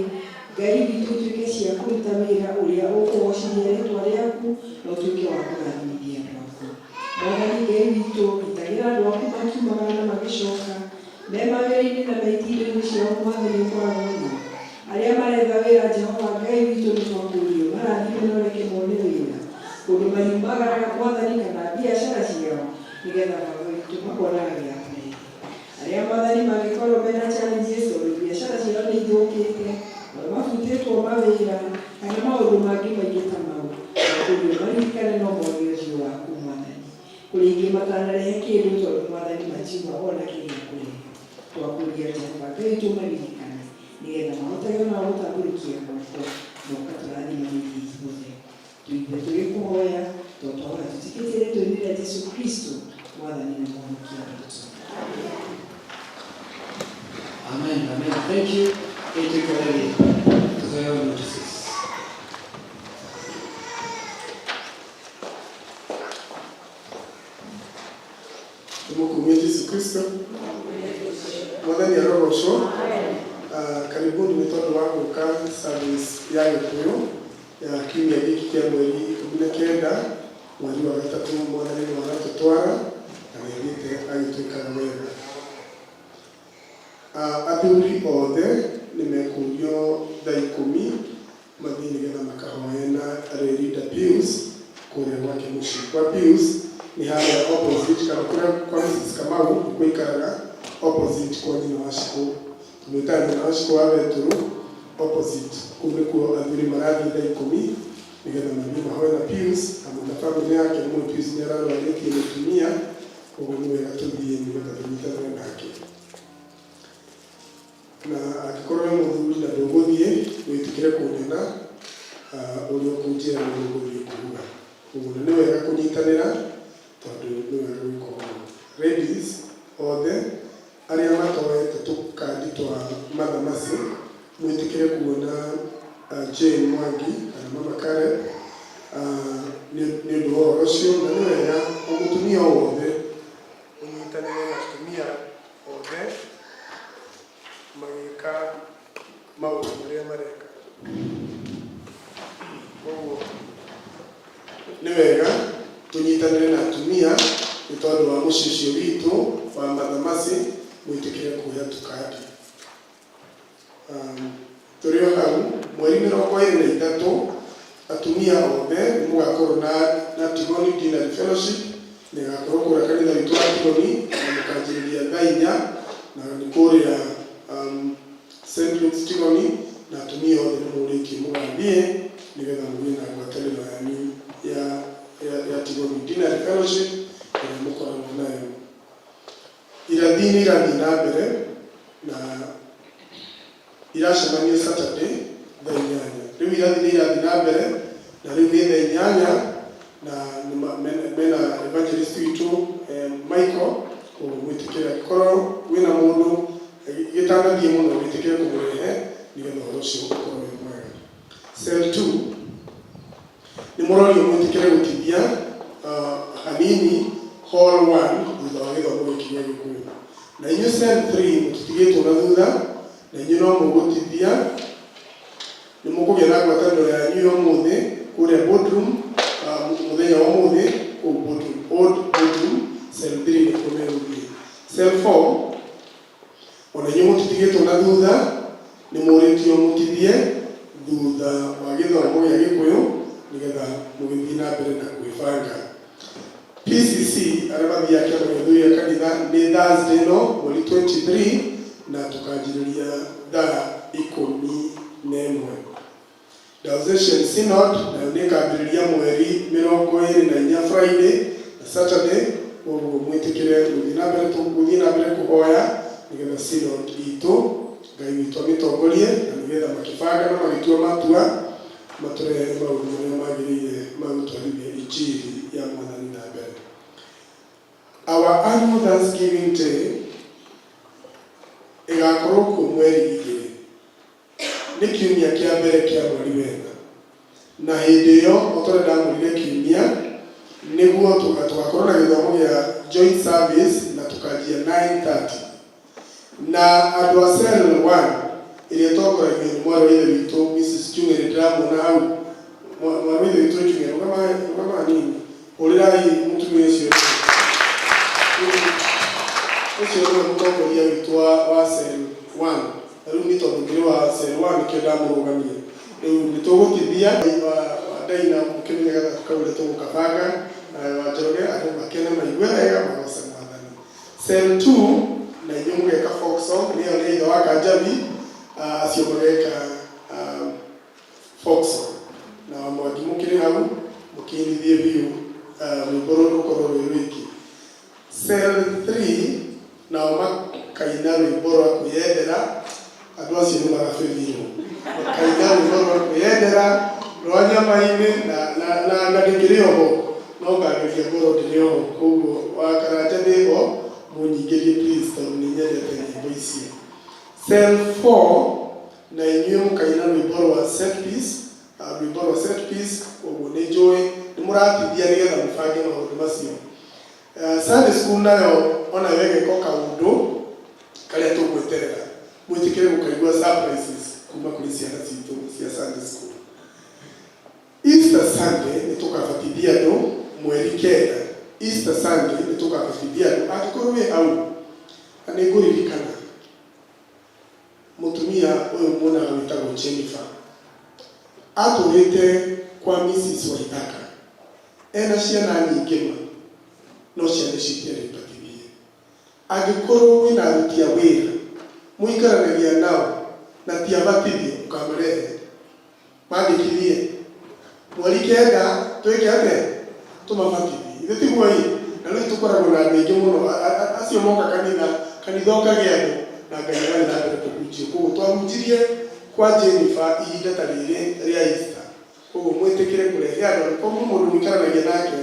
Ngai witũ, ituĩke cia kũruta wĩra ũrĩa ũkũgocithia rĩtwa rĩaku na ũtuĩke wa kũrathimithia andũ aku. Mwathani Ngai witũ, gitagĩra andũ aku makiumagara na magĩcoka me mawĩra-inĩ na me itindo-inĩ ciao. Mwathani, ũkoragwo nao. Arĩa maretha wĩra, Jehova Ngai witũ, nĩ twakũria marathime na ũreke mone wĩra kũndũ mariumagaraga Mwathani, kana biacara ciao, nĩgetha Baba witũ makonaga gĩa kũrehe. Arĩa Mwathani mangĩkorwo mena challenges tondũ biacara ciao nĩ ithũkĩte, tondũ mabutĩtwo mawĩra kana maũndũ mangĩ maingĩ ta mau, twakũria maririkane no mone ũthiũ waku Mwathani. Kũrĩ ingĩ matanarehe kĩndũ tondũ Mwathani matiuma ona kĩ gĩa kũrehe. Twakũria Jehova Ngai witũ maririkane, nĩgetha mahotage onao gũtambũrũkia moko na ũkatũrathima ithuĩ ithuothe. Tũigue tũgĩkũhoya, tondũ twahoya tũtikĩtie rĩtwa-inĩ rĩa Jesu Kristo, Mwathani na Mũhonokia witũ. Amen, amen. Thank you. Ĩtwĩkorere tũheo notices. Tumukumie Jesu Kristo. Mwathani arogocwo. Karibuni nĩ tondũ wa gũka service ya Gĩkũyũ ya kiumia gĩkĩ kĩa mweri 19 mweri wa gatatũ. Mwathani nĩ waratũtwara na nĩ athiĩte agĩtwĩkaga wega. Athuri othe nĩ mekũrio thaa 10 mathiĩ nĩgetha makahoe na Leader Pius kũrĩa gwake mũciĩ. Kwa Pius nĩ harĩa opposite kana kũrĩa kwa Mrs. Kamau nĩkuo aikaraga, opposite kwa nyina wa Shikũ. Tũmwĩtaga nyina wa Shikũ wa Betũrũ, opposite kũu nĩkuo athuri marathiĩ thaa 10 nĩgetha mathiĩ mahoe na Pius hamwe na bamĩrĩ yake. Nĩ Pius nĩ ararwarĩtie mũtumia, koguo nĩ wega tũthiĩ nĩgetha tũnyitanĩre nake. Na angĩkorwo wĩ mũthuri na ndũgũthiĩ, wĩtĩkĩre kũnyona ũrĩa ũkũnjĩra nĩ ũgũthiĩ kuuga. Koguo nĩ wega kũnyitanĩra tondũ nĩ wega gwĩka ũguo. Ladies othe arĩa matoete tũkandi twa Mother Mercy, mwĩtĩkĩre kuona Jane Mwangi kana Mama Caleb nĩ ũndũ wa ũhoro ũcio. Na nĩ wega o mũtumia o wothe ũnyitanĩre na atumia othe magĩka maũndũ marĩa mareka. Koguo nĩ wega tũnyitanĩre na atumia nĩ tondũ wa mũciĩ ũcio witũ wa Mother Mercy, mwĩtĩkĩre kuoya tũkandi. Tũrĩ o hau, mweri 23 atumia othe nĩ mũgakorwo na Tigoni Deanery Fellowship, nĩ ĩgakorwo kũrĩa kanitha witũ wa Tigoni na mũkanjĩrĩria thaa 4, na nĩ kũrĩa St. Luke's Tigoni, na atumia othe nĩ mũrĩtie mũgathiĩ nĩgetha mũgĩe na ngwatanĩro yanyu ya Tigoni Deanery Fellowship ĩrĩa mũkoragwo nayo. Irathi nĩ irathiĩ na mbere na iracemania Saturday thaa 8. Rĩu irathi nĩ irathiĩ na mbere na rĩu nĩ thaa 8, na mena evangelist witũ Michael. Koguo mwĩtĩkĩre, angĩkorwo wĩna mũndũ gĩtanathiĩ mũno, wĩtĩkĩre kũmũrehe nĩgetha ũhoro ũcio ũkorwo wĩ mwega. Cell 2 nĩ mũrorio mwĩtĩkĩre gũtithia hanini hall 1 thutha wa gĩthomo gĩkĩ gĩa Gĩkũyũ. Na inyuĩ cell 3 mũtitigĩtwo na thutha, na inyuĩ no mũgũtithia, nĩ mũkũgĩa na ngwatanĩro yanyu ya ũmũthĩ kũrĩa boardroom, mũthenya wa ũmũthĩ kũu boardroom, old boardroom, cell 3 nĩkuo megũthiĩ. Cell 4 ona inyuĩ mũtitigĩtwo na thutha, nĩ mũrĩtio mũtithie thutha wa gĩthomo gĩa Gĩkũyũ nĩgetha mũgĩthiĩ na mbere na kwĩbanga. PCC arĩa mathiaga kĩama gĩa athuri a kanitha nĩ Thursday ĩno mweri 23 na tũkanjĩrĩria thaa 11. Diocesan Synod nayo nĩ ĩkambĩrĩria mweri 24, Friday na Saturday. Koguo mwĩtĩkĩre gũthiĩ na mbere kũhoya nĩgetha synod itũ Ngai witũ amĩtongorie, na nĩgetha makĩbanga na magĩtua matua matũrehere maũndũ marĩa magĩrĩire ma gũtwarithia injiri ya Mwathani na mbere. Our annual Thanksgiving Day ĩgakorwo kuo mweri 2, nĩ kiumia kĩa mbere kĩa mweri wena, na hĩndĩ ĩyo o ta ũrĩa ndamwĩrire kiumia nĩguo tũgakorwo na gĩthomo gĩa joint service na tũkanjia 9:30, na andũ a cell 1 ĩrĩa ĩtongoragio nĩ mwarĩ wa ithe witũ Mrs. Jung'ere, ndĩramuona hau. Mwarĩ wa ithe witũ Jung'ere, rũgama, rũgama hanini, hũrĩrai mũtumia ũcio. Ũcio nĩwe mũtongoria witũ wa cell 1, na rĩu nĩ tondũ ndĩrĩ wa cell 1 nĩkĩo ndamũrũgamia. Rĩu nĩ tũgũtithia wa Daina mũkĩmenye gathako kau ũrĩa tũgũkabanga na wa Njoroge, andũ makene, maigue wega, magoce Mwathani. Cell 2 na inyuĩ mũgeka folk song, nĩyo nĩ ithe wa Kanjabi, acio mageka folk song, na Mwangi mũkĩrĩ hau mũkĩinithie biũ, rwĩmbo rũrũ rũkorwo rwĩ rwingĩ. Cell 3 nao makaina rwĩmbo rwa kwĩyendera, andũ acio nĩ marabĩthirwo, makaina rwĩmbo rwa kwĩyendera rwa nyama-inĩ na ndĩkĩrĩ oho, no ngageria ngorwo ndĩrĩ oho. Koguo wa Karanja ndĩho, mũnyingĩrie please, tondũ nĩ nyendete nyĩmbo icio. Cell 4 na inyuĩ mũkaina rwĩmbo rwa set piece, rwĩmbo rwa set piece. Koguo nĩ njũĩ nĩ mũratithia nĩgetha mũbange maũndũ macio. Sunday school nayo onayo ĩgeka kaũndũ karĩa tũgweterera mwĩtĩkĩre gũkaigua surprises kuma kũrĩ ciana citũ cia Sunday school. Easter Sunday nĩ tũkabatithia andũ mweri 9. Easter Sunday nĩ tũkabatithia andũ, angĩkorwo wĩ hau na nĩ ngũririkana. Atũrĩte kwa Mrs. Waithaka ena ciana nyingĩ ma no ciana icio itiarĩ batithie. Angĩkorwo wĩna aruti a wĩra mũikaranagia nao na ti abatithie, ũkamarehe mandĩkithie mweri 9 twĩke atĩa? Tũmabatithie. Ithe tiguo ĩ? Na rĩu tũkoragwo na andũ aingĩ mũno acio moka kanitha, kanitha ũkagĩa andũ na Ngai agathiĩ na mbere kũhunjio. Koguo twahunjirie kwa Jennifer ihinda ta rĩrĩ rĩa Easter. Koguo mwĩtĩkĩre kũrehe andũ angĩkorwo mwĩ mũndũ mũikaranagia nake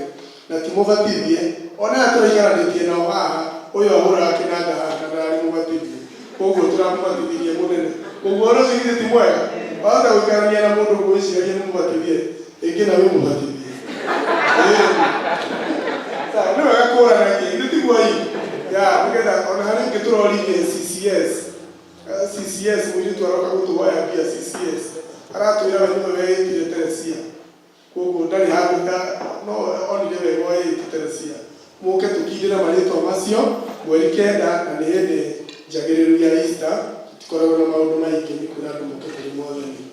na ti mũbatithie. Ona aya tũraikaranĩtie nao haha, ũyũ ahũraga kĩnanda haha na ndararĩ mũbatithie, koguo tũramũbatithirie mũnene. Koguo ũhoro ũcio githĩ ti mwega? Wahota gũikarania na mũndũ ũguo wĩciragia nĩ mũbatithie, rĩngĩ nawe ũmũbatithie. Sawa, nĩ wega kũranagia, githĩ tiguo ĩ? Ya nĩgetha ona harĩ ũngĩ tũroririe CCS. CCS mũirĩtu aroka gũtũhoya mbia CCS, aratwĩra we nĩwe weĩtire Teresia, koguo ndarĩ handũ no onire wega weĩte Teresia. Mũke tũkindĩre marĩtwa macio mweri 9, na nĩ hĩndĩ njagĩrĩru ya Easter, tũtikoragwo na maũndũ maingĩ, nĩ kwĩra andũ moke kũrĩ Mwathani.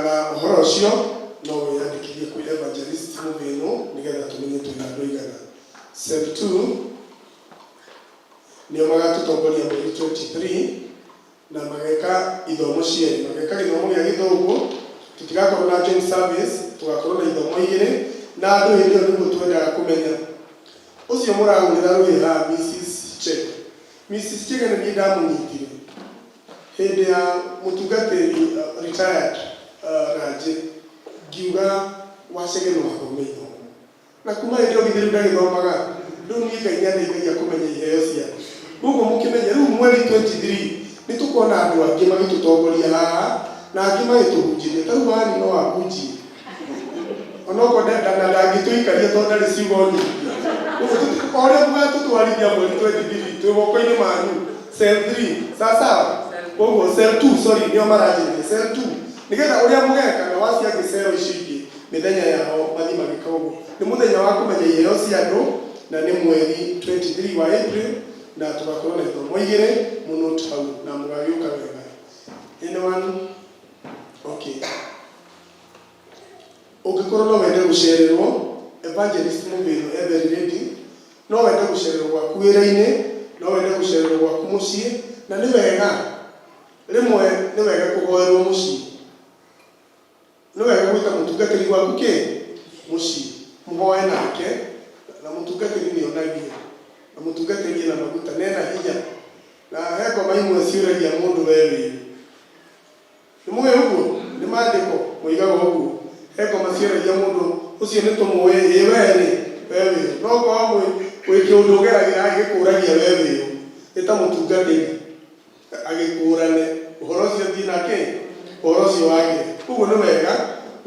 Na ũhoro ũcio no wĩyandĩkithie kwĩ Evangelist Mũthĩnũ nĩgetha tũmenye twĩna andũ aigana. Cell 2 nĩo magatũtongoria mweri 23 na mageka ithomo cierĩ, mageka gĩthomo gĩa Gĩthũngũ. Tũtigakorwo na joint service, tũgakorwo na ithomo igĩrĩ na andũ. Hĩndĩ ĩyo nĩguo twendaga kũmenya ũcio mũrahũrĩra rũĩ haha, Mrs. Chege. Mrs. Chege nĩ niĩ ndamũnyitire hĩndĩ ya mũtungatĩri retired Ranje, ngiuga Wacege no athome ithomo, na kuma hĩndĩ ĩyo githĩ rĩu ndagĩthomaga. Rĩu niĩ Ngai nĩandeithagia kũmenya iheo ciake, koguo mũkĩmenye rĩu mweri 23 nĩ tũkona andũ angĩ magĩtũtongoria haha na angĩ magĩtũhunjĩria. Ta rĩu wani no ahunjie onokorwo na ndangĩtũikaria tondũ ndarĩ ciugo nyingĩ. Koguo o ũrĩa mũgatũtwarithia mweri 23, twĩ moko-inĩ manyu. Cell 3, sawa sawa. Koguo cell 2, sorry, nĩo maranjĩrĩria cell 2, nĩgetha ũrĩa mũgeka na wacio angĩ cell icio ingĩ mĩthenya yao mathiĩ magĩka ũguo. Nĩ mũthenya wa kũmenya iheo cia andũ na nĩ mweri 23 wa April, na tũgakorwo na ithomo igĩrĩ mũno hau na mũgagĩũka wega. Anyone? Okay, ũngĩkorwo no wende gũcererwo, Evangelist Mũthĩno e very ready. No wende gũcererwo gwaku wĩra-inĩ, no wende gũcererwo gwaku mũciĩ, na nĩ wega rĩmwe nĩ wega kũhoerwo mũciĩ, nĩ wega gwĩta mũtungatĩri gwaku kĩ mũciĩ mũhoe nake, na mũtungatĩri nĩ onagio na mũtungatĩri ena maguta na ena hinya, na he ngoma imwe ciũragia mũndũ we wĩũ. Nĩ mũĩ ũguo? Nĩ maandĩko moigaga ũguo. He ngoma ciũragia mũndũ ũcio nĩ tũmũĩ ĩ we rĩ we wĩũ, no korwo wĩ kĩũndũ ũgeragĩra agĩkũragia we wĩũ, ĩta mũtungatĩri agĩkũrane ũhoro ũcio thiĩ nake ũhoro ũcio wagĩre. Koguo nĩ wega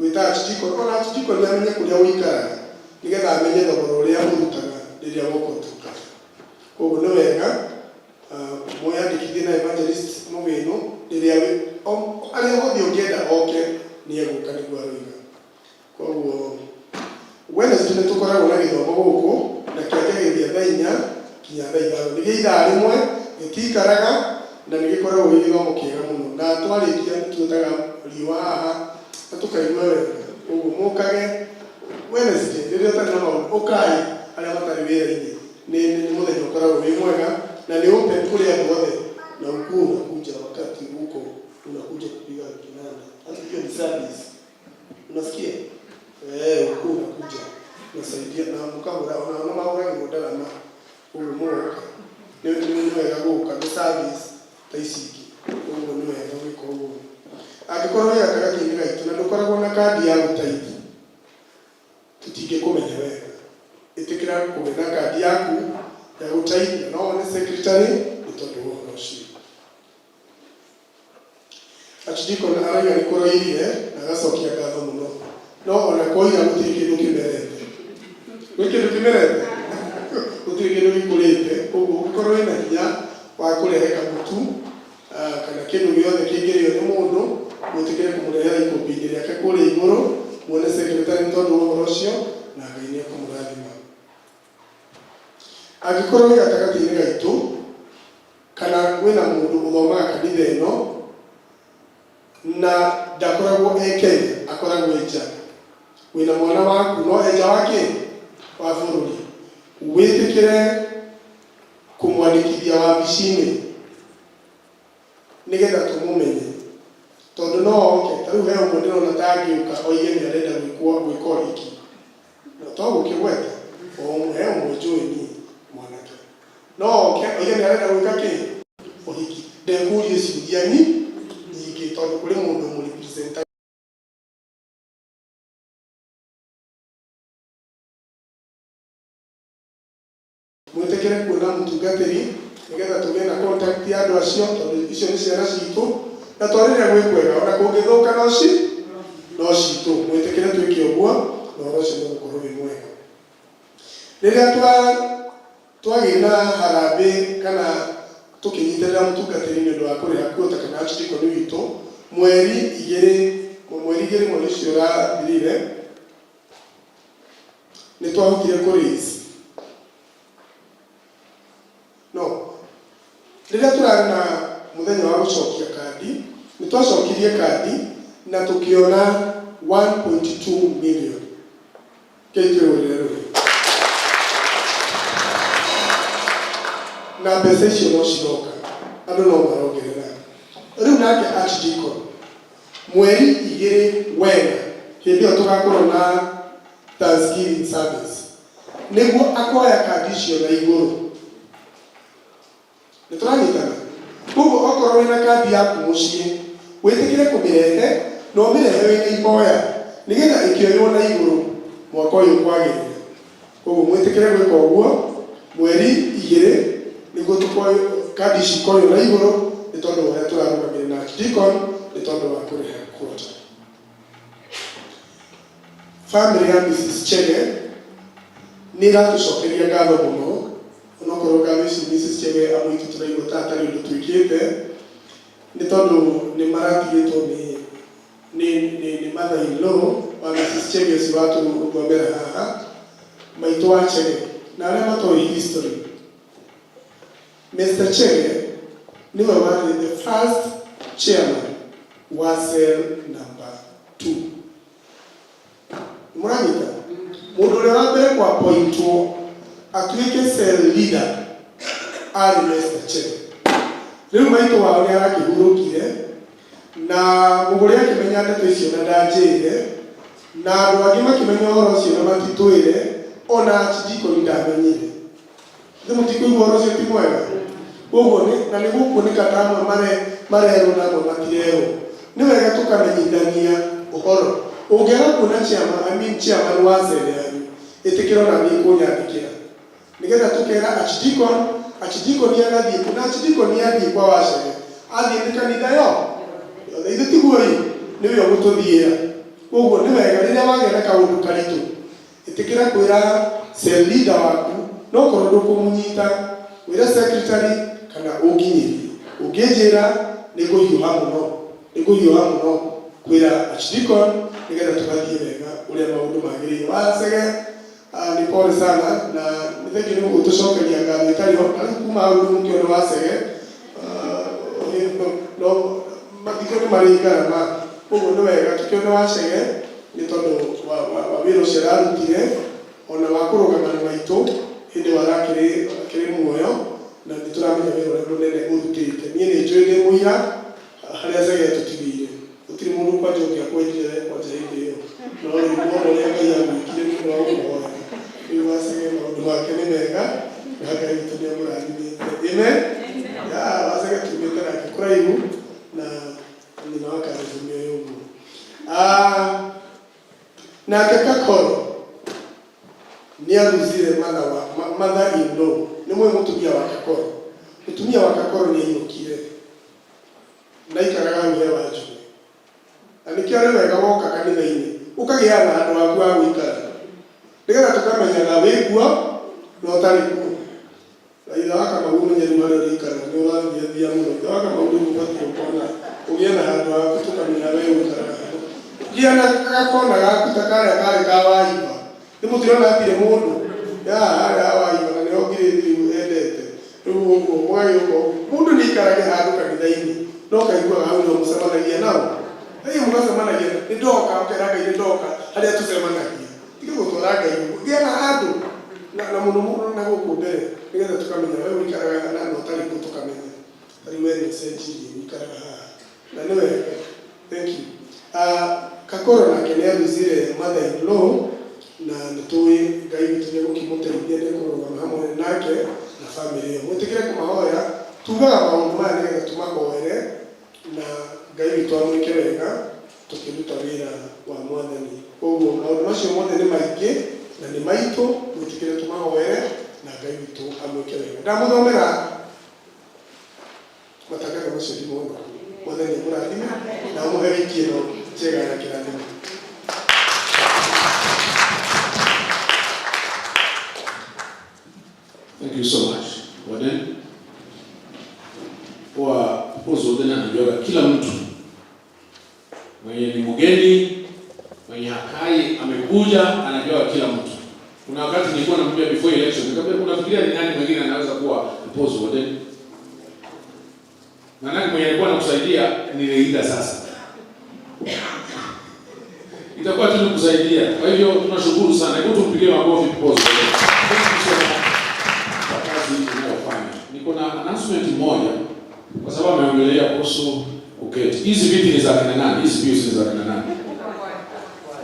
gwĩta archdeacon, ona archdeacon nĩ amenye kũrĩa ũikaraga nĩgetha amenye thogora ũrĩa mũrutaga rĩrĩa woka ũtungata. Koguo nĩ wega mwĩyandĩkithie na Evangelist Mũgĩno rĩrĩa arĩa othe ũngĩenda oke nĩ egũka nĩguo aroiga. Koguo Wednesday nĩ tũkoragwo na gĩthomo gũkũ na kĩanjagĩrĩria thaa 4 nginya thaa 5, nĩ gĩa ithaa rĩmwe, gĩtikaraga na nĩ gĩkoragwo gĩ gĩthomo kĩega mũno, na twarĩkia nĩ tuotaga riũa haha na tũkaigua wega. Koguo mũkage Wednesday rĩrĩa ũtarĩ na maũndũ, ũkai arĩa matarĩ wĩra-inĩ. Nĩ mũthenya ũkoragwo wĩ mwega na nĩ open kũrĩ andũ othe, na ukuwa unakuja wakati huko unakuja kupiga kinanda, hata hiyo ni service, unasikia? Eh, ukuwa unakuja unasaidia na mukahũra ona mahũragĩrwo ndarama. Ũguo mũgoka nĩ wega gũka, nĩ service ta ici ingĩ, ũguo nĩ wega gwĩka ũguo. Angĩkorwo wĩ gatagatĩ-inĩ gaitũ na ndũkoragwo na kandi ya gũtaithi, tũtingĩkũmenya wega. Ĩtĩkĩra kũgĩa na kandi yaku ya gũtaithi na no wone secretary nĩ tondũ wa ũhoro ũcio. Archdeacon arauga nĩ kũroirire na agacokia ngatho mũno, no ona kwoira gũtirĩ kĩndũ kĩmerete. Gwĩ kĩndũ kĩmerete? Gũtirĩ kĩndũ gĩkũrĩte. Koguo ũngĩkorwo wĩna hinya wa kũrehe kamũtu kana kĩndũ gĩothe kĩngĩrĩo nĩ mũndũ, mwĩtĩkĩre kũmũrehera ikũmbĩ-inĩ rĩake kũrĩa igũrũ, muone secretary nĩ tondũ wa ũhoro ũcio, na Ngai nĩ ekũmũrathima. Angĩkorwo wĩ gatagatĩ-inĩ gaitũ kana wĩna mũndũ ũthomaga kanitha ĩno. Na ndakoragwo e Kenya, akoragwo e nja. Wĩna mwana waku no e nja wa kĩ wa bũrũri, wĩtĩkĩre kũmwandĩkithia wabici-inĩ nĩgetha tũmũmenye, tondũ no oke. Ta rĩu he ũmwe ndĩrona ta angĩũka oige nĩ arenda gwĩkwo gwĩka ũhiki, no to gũkĩgweta o ũmwe. He ũmwe njũĩ niĩ, mwanake, no oke oige nĩ arenda gwĩka kĩ ũhiki, ndekũrie ciũria nyingĩ tondũ kũrĩ mũndũ mũrepresent. Mwĩtĩkĩre kuona mũtungatĩri nĩgetha tũgĩe na contact ya andũ acio, tondũ icio nĩ ciana citũ, na to rĩrĩa gwĩ kwega, ona kũngĩthũka no citũ. Mwĩtĩkĩre twĩke ũguo na ũhoro ũcio nĩ ũgũkorwo wĩ mwega. Rĩrĩa twagĩa na harambĩ kana tũkĩnyitĩrĩra mũtungatĩri nĩ ũndũ wa kũrĩha kuota kana archdeacon witũ, mweri 2, mweri ũcio ũrathirire, nĩ twahotire kũ raise no rĩrĩa tũrarĩ na mũthenya wa gũcokia kandi, nĩ twacokirie kandi na tũkĩona 1.2 million. Kĩi twĩhũrĩre rũhĩ. Na mbeca icio no ciroka, andũ no marongerera. Rĩu nake archdeacon, mweri 2 wena, hĩndĩ ĩyo tũgakorwo na Thanksgiving service, nĩguo akoya kandi icio na igũrũ. Nĩ tũranyitana? Koguo okorwo wĩna kandi yaku mũciĩ, wĩtĩkĩre kũmĩrehe, na ũmĩrehe wĩna ihoya nĩgetha ĩkĩoywo na igũrũ mwaka ũyũ kwagĩrĩra. Koguo mwĩtĩkĩre gwĩka ũguo mweri 2, nĩguo tũkoyo kandi ici ikoywo na igũrũ, nĩ tondũ wa ũrĩa tũrarũgamĩrĩra na archdeacon nĩ tondũ wa kũrĩha quota. Family ya Mrs Chege nĩ ĩratũcokeria ngatho mũno, onokorwo ngatho ici, Mrs Chege, amwe itũ tũraigua ta hatarĩ ũndũ twĩkĩte, nĩ tondũ nĩ maratigĩtwo nĩ mother in law wa Mrs Chege ũcio watũthomera haha, maitũ wa Chege. Na arĩa matoĩ history, Mr Chege nĩwe warĩ the first chairman wa cell number 2. Mũranyita? Mũndũ ũrĩa wa mbere kwa appointwo atuĩke cell leader arĩ Mr Chege. Rĩu maitũ wao nĩ arakĩhurũkire, na mũgũre akĩmenya ndeto icio na ndanjĩre, na andũ angĩ makĩmenya ũhoro ũcio na matitwĩre, ona archdeacon ndamenyire. Nĩ mũtikũigua ũhoro ũcio ti mwega? Koguo na nĩ gũkuoneka ta amwe marerwo na amwe matirerwo. Nĩ wega tũkamenyithania ũhoro. Ũngĩaga kuona chairman, I mean chairman wa cell yanyu, ĩtĩkĩra ona niĩ kũnyandĩkĩra nĩgetha tũkera archdeacon. Archdeacon agathiĩ na archdeacon athiĩ kwa Wacege, athiĩte kanitha yo yothe, ithe tiguo ĩ nĩwe ũgũtũthiĩra. Koguo nĩ wega rĩrĩa wagĩa na kaũndũ karitũ, ĩtĩkĩra kwĩra cell leader waku, no korwo ndũkũmũnyita, wĩre secretary kana ũnginyĩrie. Ũngĩnjĩra, nĩ ngũhiũha mũno kwĩra archdeacon nĩgetha tũgathiĩ wega ũrĩa maũndũ magĩrĩire. Wacege, ni pole sana na nĩ thengiũ nĩ gũtũcokeria ngatho itarĩ ho. Na rĩu kuma hau rĩu mũkĩona Wacege, no mathiko nĩ marĩ ngarama. Koguo nĩ wega tũkĩone Wacege nĩ tondũ wa wĩra ũcio ararutire, ona wa kũrũgama na maitũ hĩndĩ ĩyo arakĩrĩ muoyo, na nĩ tũramenya wĩra ũrĩa mũnene ũrutĩte. Niĩ nĩ njũĩ, ndĩ mũira harĩa Chege tũtigĩire, gũtirĩ mũndũ kwanja ũngĩakwendire we kwanja hĩndĩ ĩyo, no rĩu wona ũrĩa Ngai agwĩkire nĩ ũndũ wa gũkũhoera. Rĩu Wacege maũndũ make nĩ mega na Ngai witũ nĩ amũrathimĩte. Amen. Ya Wacege tumĩte nake kũraihu na nyina wa Karibu nĩ ũyũ ũguo. Nake Kakoro nĩ aruzire mother in law. Nĩ mũĩ mũtumia wa Kakoro? Mũtumia wa Kakoro nĩ ainũkire na ikaraga hau he wa Njũgĩ, na nĩkĩo arĩ wega woka kanitha-inĩ ũkagĩaga na handũ haku ha gũikara, nĩgetha tũkamenyaga wĩ kuo na ũtarĩ kuo. Na ithe wa Kamau, ũmenye rĩu harĩa ũrĩikaraga nĩ ũrathiathia mũno. Ithe wa Kamau, rĩu ũbatiĩ ũkona ũgĩe na handũ haku, tũkamenya we ũikaraga hau. Gĩa na gakona gaku ta karĩa karĩ ka Waiva. Nĩ mũtirona hatirĩ mũndũ ya harĩa ha Waiva, na nĩho ngirĩndi rĩu endete rĩu ũguo mũgagĩũka ũguo. Mũndũ nĩ aikarage handũ kanitha-inĩ no kaiguaga hau no mũcemanagia nao. Hiyo mũgacemanagia nĩ ndoka ũkera Ngai nĩ ndoka harĩa tũcemanagia. Tiga gũtwara Ngai ũguo. Gĩa na handũ na mũno mũno na gũkũ mbere nĩgetha tũkamenya we ũikaraga na na ũtarĩ kuo tũkamenya. Tarĩu we nĩ ũcenjirie ũikaraga haha. Na nĩ wega. Thank you. Kakoro nake nĩ aruzire mother in law na nĩ tũĩ Ngai witũ nĩ egũkĩmũteithia nĩ ekũrũgama hamwe nake na family ĩyo. Mwĩtĩkĩre kũmahoera, tugaga maũndũ maya nĩgetha tũmahoere na Ngai witũ amwĩke wega tũkĩruta wĩra wa Mwathani. Koguo maũndũ macio mothe nĩ maingĩ na nĩ maitũ, mwĩtĩkĩre tũmahoere na Ngai witũ amwĩke wega. Ndamũthomera matangatho macio ndimona. Mwathani amũrathime na amũhe wiki ĩno njega ya kĩrathimo. Thank you so much. Warden. Kwa People's Warden anajuaga kila mtu mwenye ni mgeni, mwenye hakai amekuja, anajua kila mtu. Kuna wakati nilikuwa namwambia before election, nikamwambia unafikiria ni nani mwingine anaweza kuwa People's Warden? Maanake mwenye alikuwa anakusaidia ni leader sasa. Itakuwa tu ni kusaidia. Kwa hivyo tunashukuru sana. Hebu tumpigie makofi People's Warden. Thank you so much kwa kazi unayofanya. Niko na announcement moja kwa sababu ameongelea kuhusu kuketi. Hizi viti ni za kina nani? Hizi pews ni za kina nani?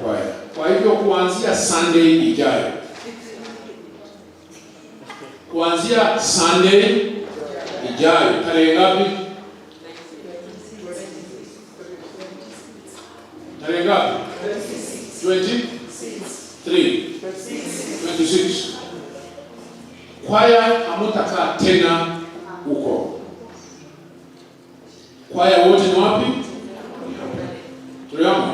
Kwaya. Kwa hivyo kuanzia Sunday ijayo, kuanzia Sunday ijayo, tarehe ngapi? Tarehe ngapi? 23, 26. Kwaya hamutakaa tena huko. Kwaya wote ni wapi? Tuliamo.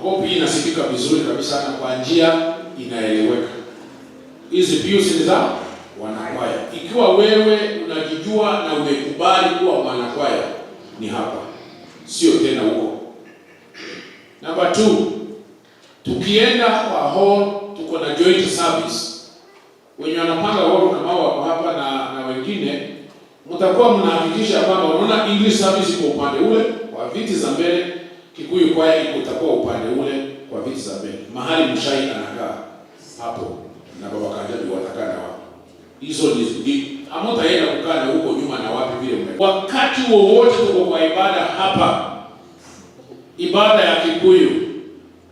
Hope hii inasikika vizuri kabisa na kwa njia inaeleweka. Hizi pews ni za wanakwaya. Ikiwa wewe unajijua na umekubali kuwa mwanakwaya, ni hapa, sio tena huko. Number 2, tukienda kwa hall tuko na joint service. Wenye wanapanga hall kama wako hapa na wengine, mtakuwa mnahakikisha kwamba unaona English service iko upande ule kwa viti za mbele, Kikuyu kwaya iko itakuwa upande ule kwa viti za mbele. Mahali mshai anakaa hapo na baba Kanjabi watakaa na wapi? Hizo ni hamtaenda kukaa na huko nyuma na wapi vile mwe. Wakati wowote tuko kwa ibada hapa, ibada ya Kikuyu,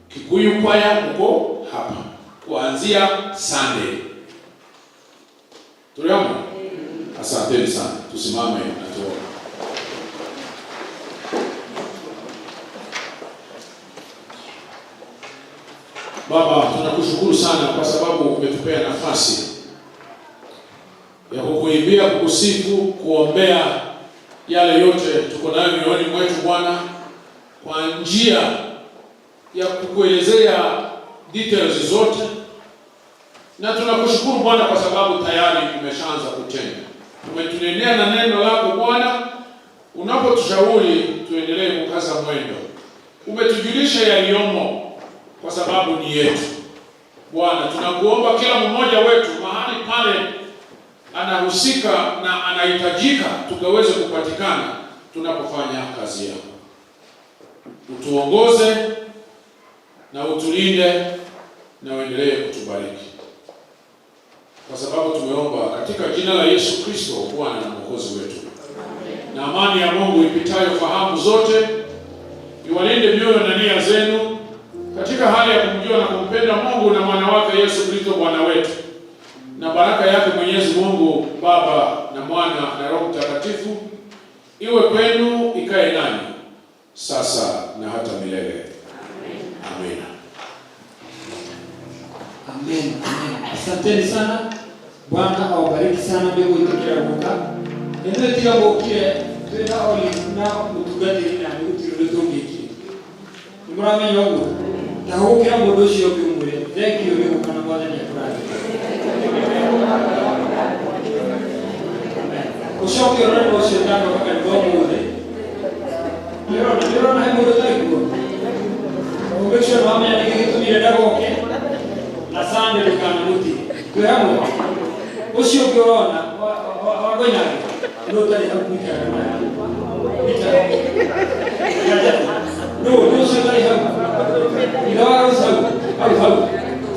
Kikuyu kwaya uko hapa kuanzia Sunday. Tuliamo? Asanteni sana. Tusimame na tuombe. Baba, tunakushukuru sana kwa sababu umetupea nafasi ya kukuimbia, kukusifu, kuombea yale yote tuko nayo mioyoni mwetu Bwana, kwa njia ya kukuelezea details zote. Na tunakushukuru Bwana kwa sababu tayari umeshaanza kutenda. Umetunenea na neno lako Bwana, unapotushauri tuendelee kukaza mwendo. Umetujulisha yaliyomo kwa sababu ni yetu. Bwana, tunakuomba kila mmoja wetu mahali pale anahusika na anahitajika tukaweze kupatikana tunapofanya kazi yako. Utuongoze na utulinde na uendelee kutubariki. Kwa sababu tumeomba katika jina la Yesu Kristo Bwana na Mwokozi wetu. Na amani ya Mungu ipitayo fahamu zote iwalinde mioyo na nia zenu katika hali ya kumjua na kumpenda Mungu na mwana wake Yesu Kristo Bwana wetu. Na baraka yake Mwenyezi Mungu Baba na Mwana na Roho Mtakatifu iwe kwenu, ikae nanyi sasa na hata milele. Amen. Amen. Amen. Asanteni sana. Bwana awabariki sana ndio gwitikira guka. Ithuĩ tiga gũkire twĩna Olive na mũtungatĩri na nĩ gũtirĩ ũndũ tũngĩkire. Nĩ mũramenya ũguo? Ta hũgũkĩra mũndũ ũcio ũngĩ ũmwĩre thank you nĩ gũka na Mwathani akũrathime. Ũcoke ũrore na ũcio ũtanoka kanitha ũmũthĩ. Nĩ ũrona he mũndũ ũtarĩ kuo? Make sure nĩ wamenya nĩkĩ gĩtũmire ndagoke na Sunday ndũkanamũtige. Twĩ hamwe? Ũcio ũngĩ ũrona wa Ngoinange nĩ ũtarĩ hau mũikaraga nake. Nũ nũ ũcio ũtarĩ hau? Ithe wa Rose hau hau hau.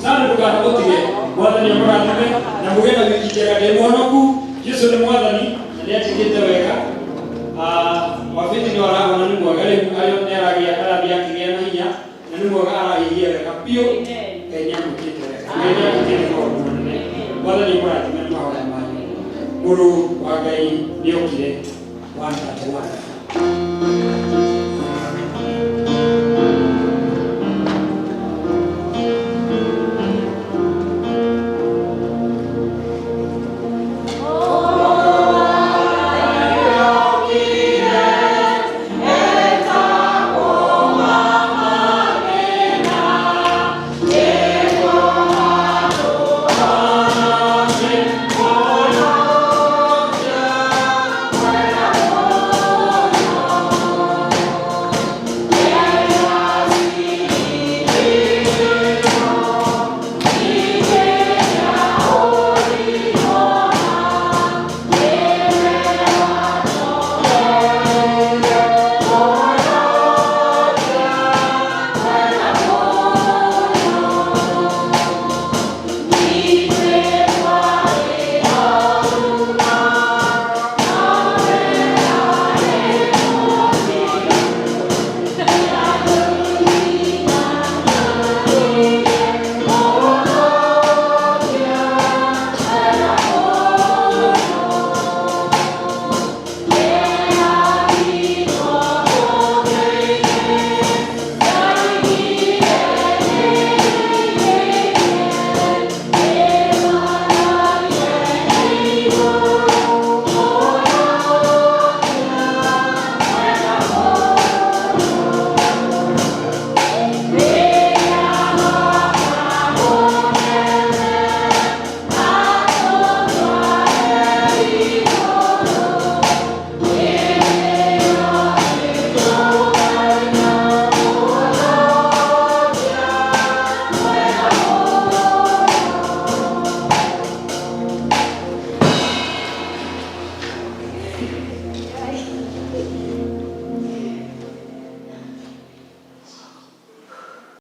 Sana ndũkanamũtige. Mwathani amũrathime na mũgĩe na wiki njega. Ndĩ mũhonoku, Jesu nĩ mwathani na nĩ anjĩkĩte wega. Wabĩti nĩ arahona nĩ mwega rĩu arĩ nĩ aragĩa arathiĩ akĩgĩa na hinya na nĩ mwega arahihia wega biũ. Ngai nĩ amwĩkĩte wega. Ngai nĩ amwĩkĩte maũndũ manene. Mwathani amũrathime na mahoya manyu. Mũrũ wa Ngai nĩ okire 131.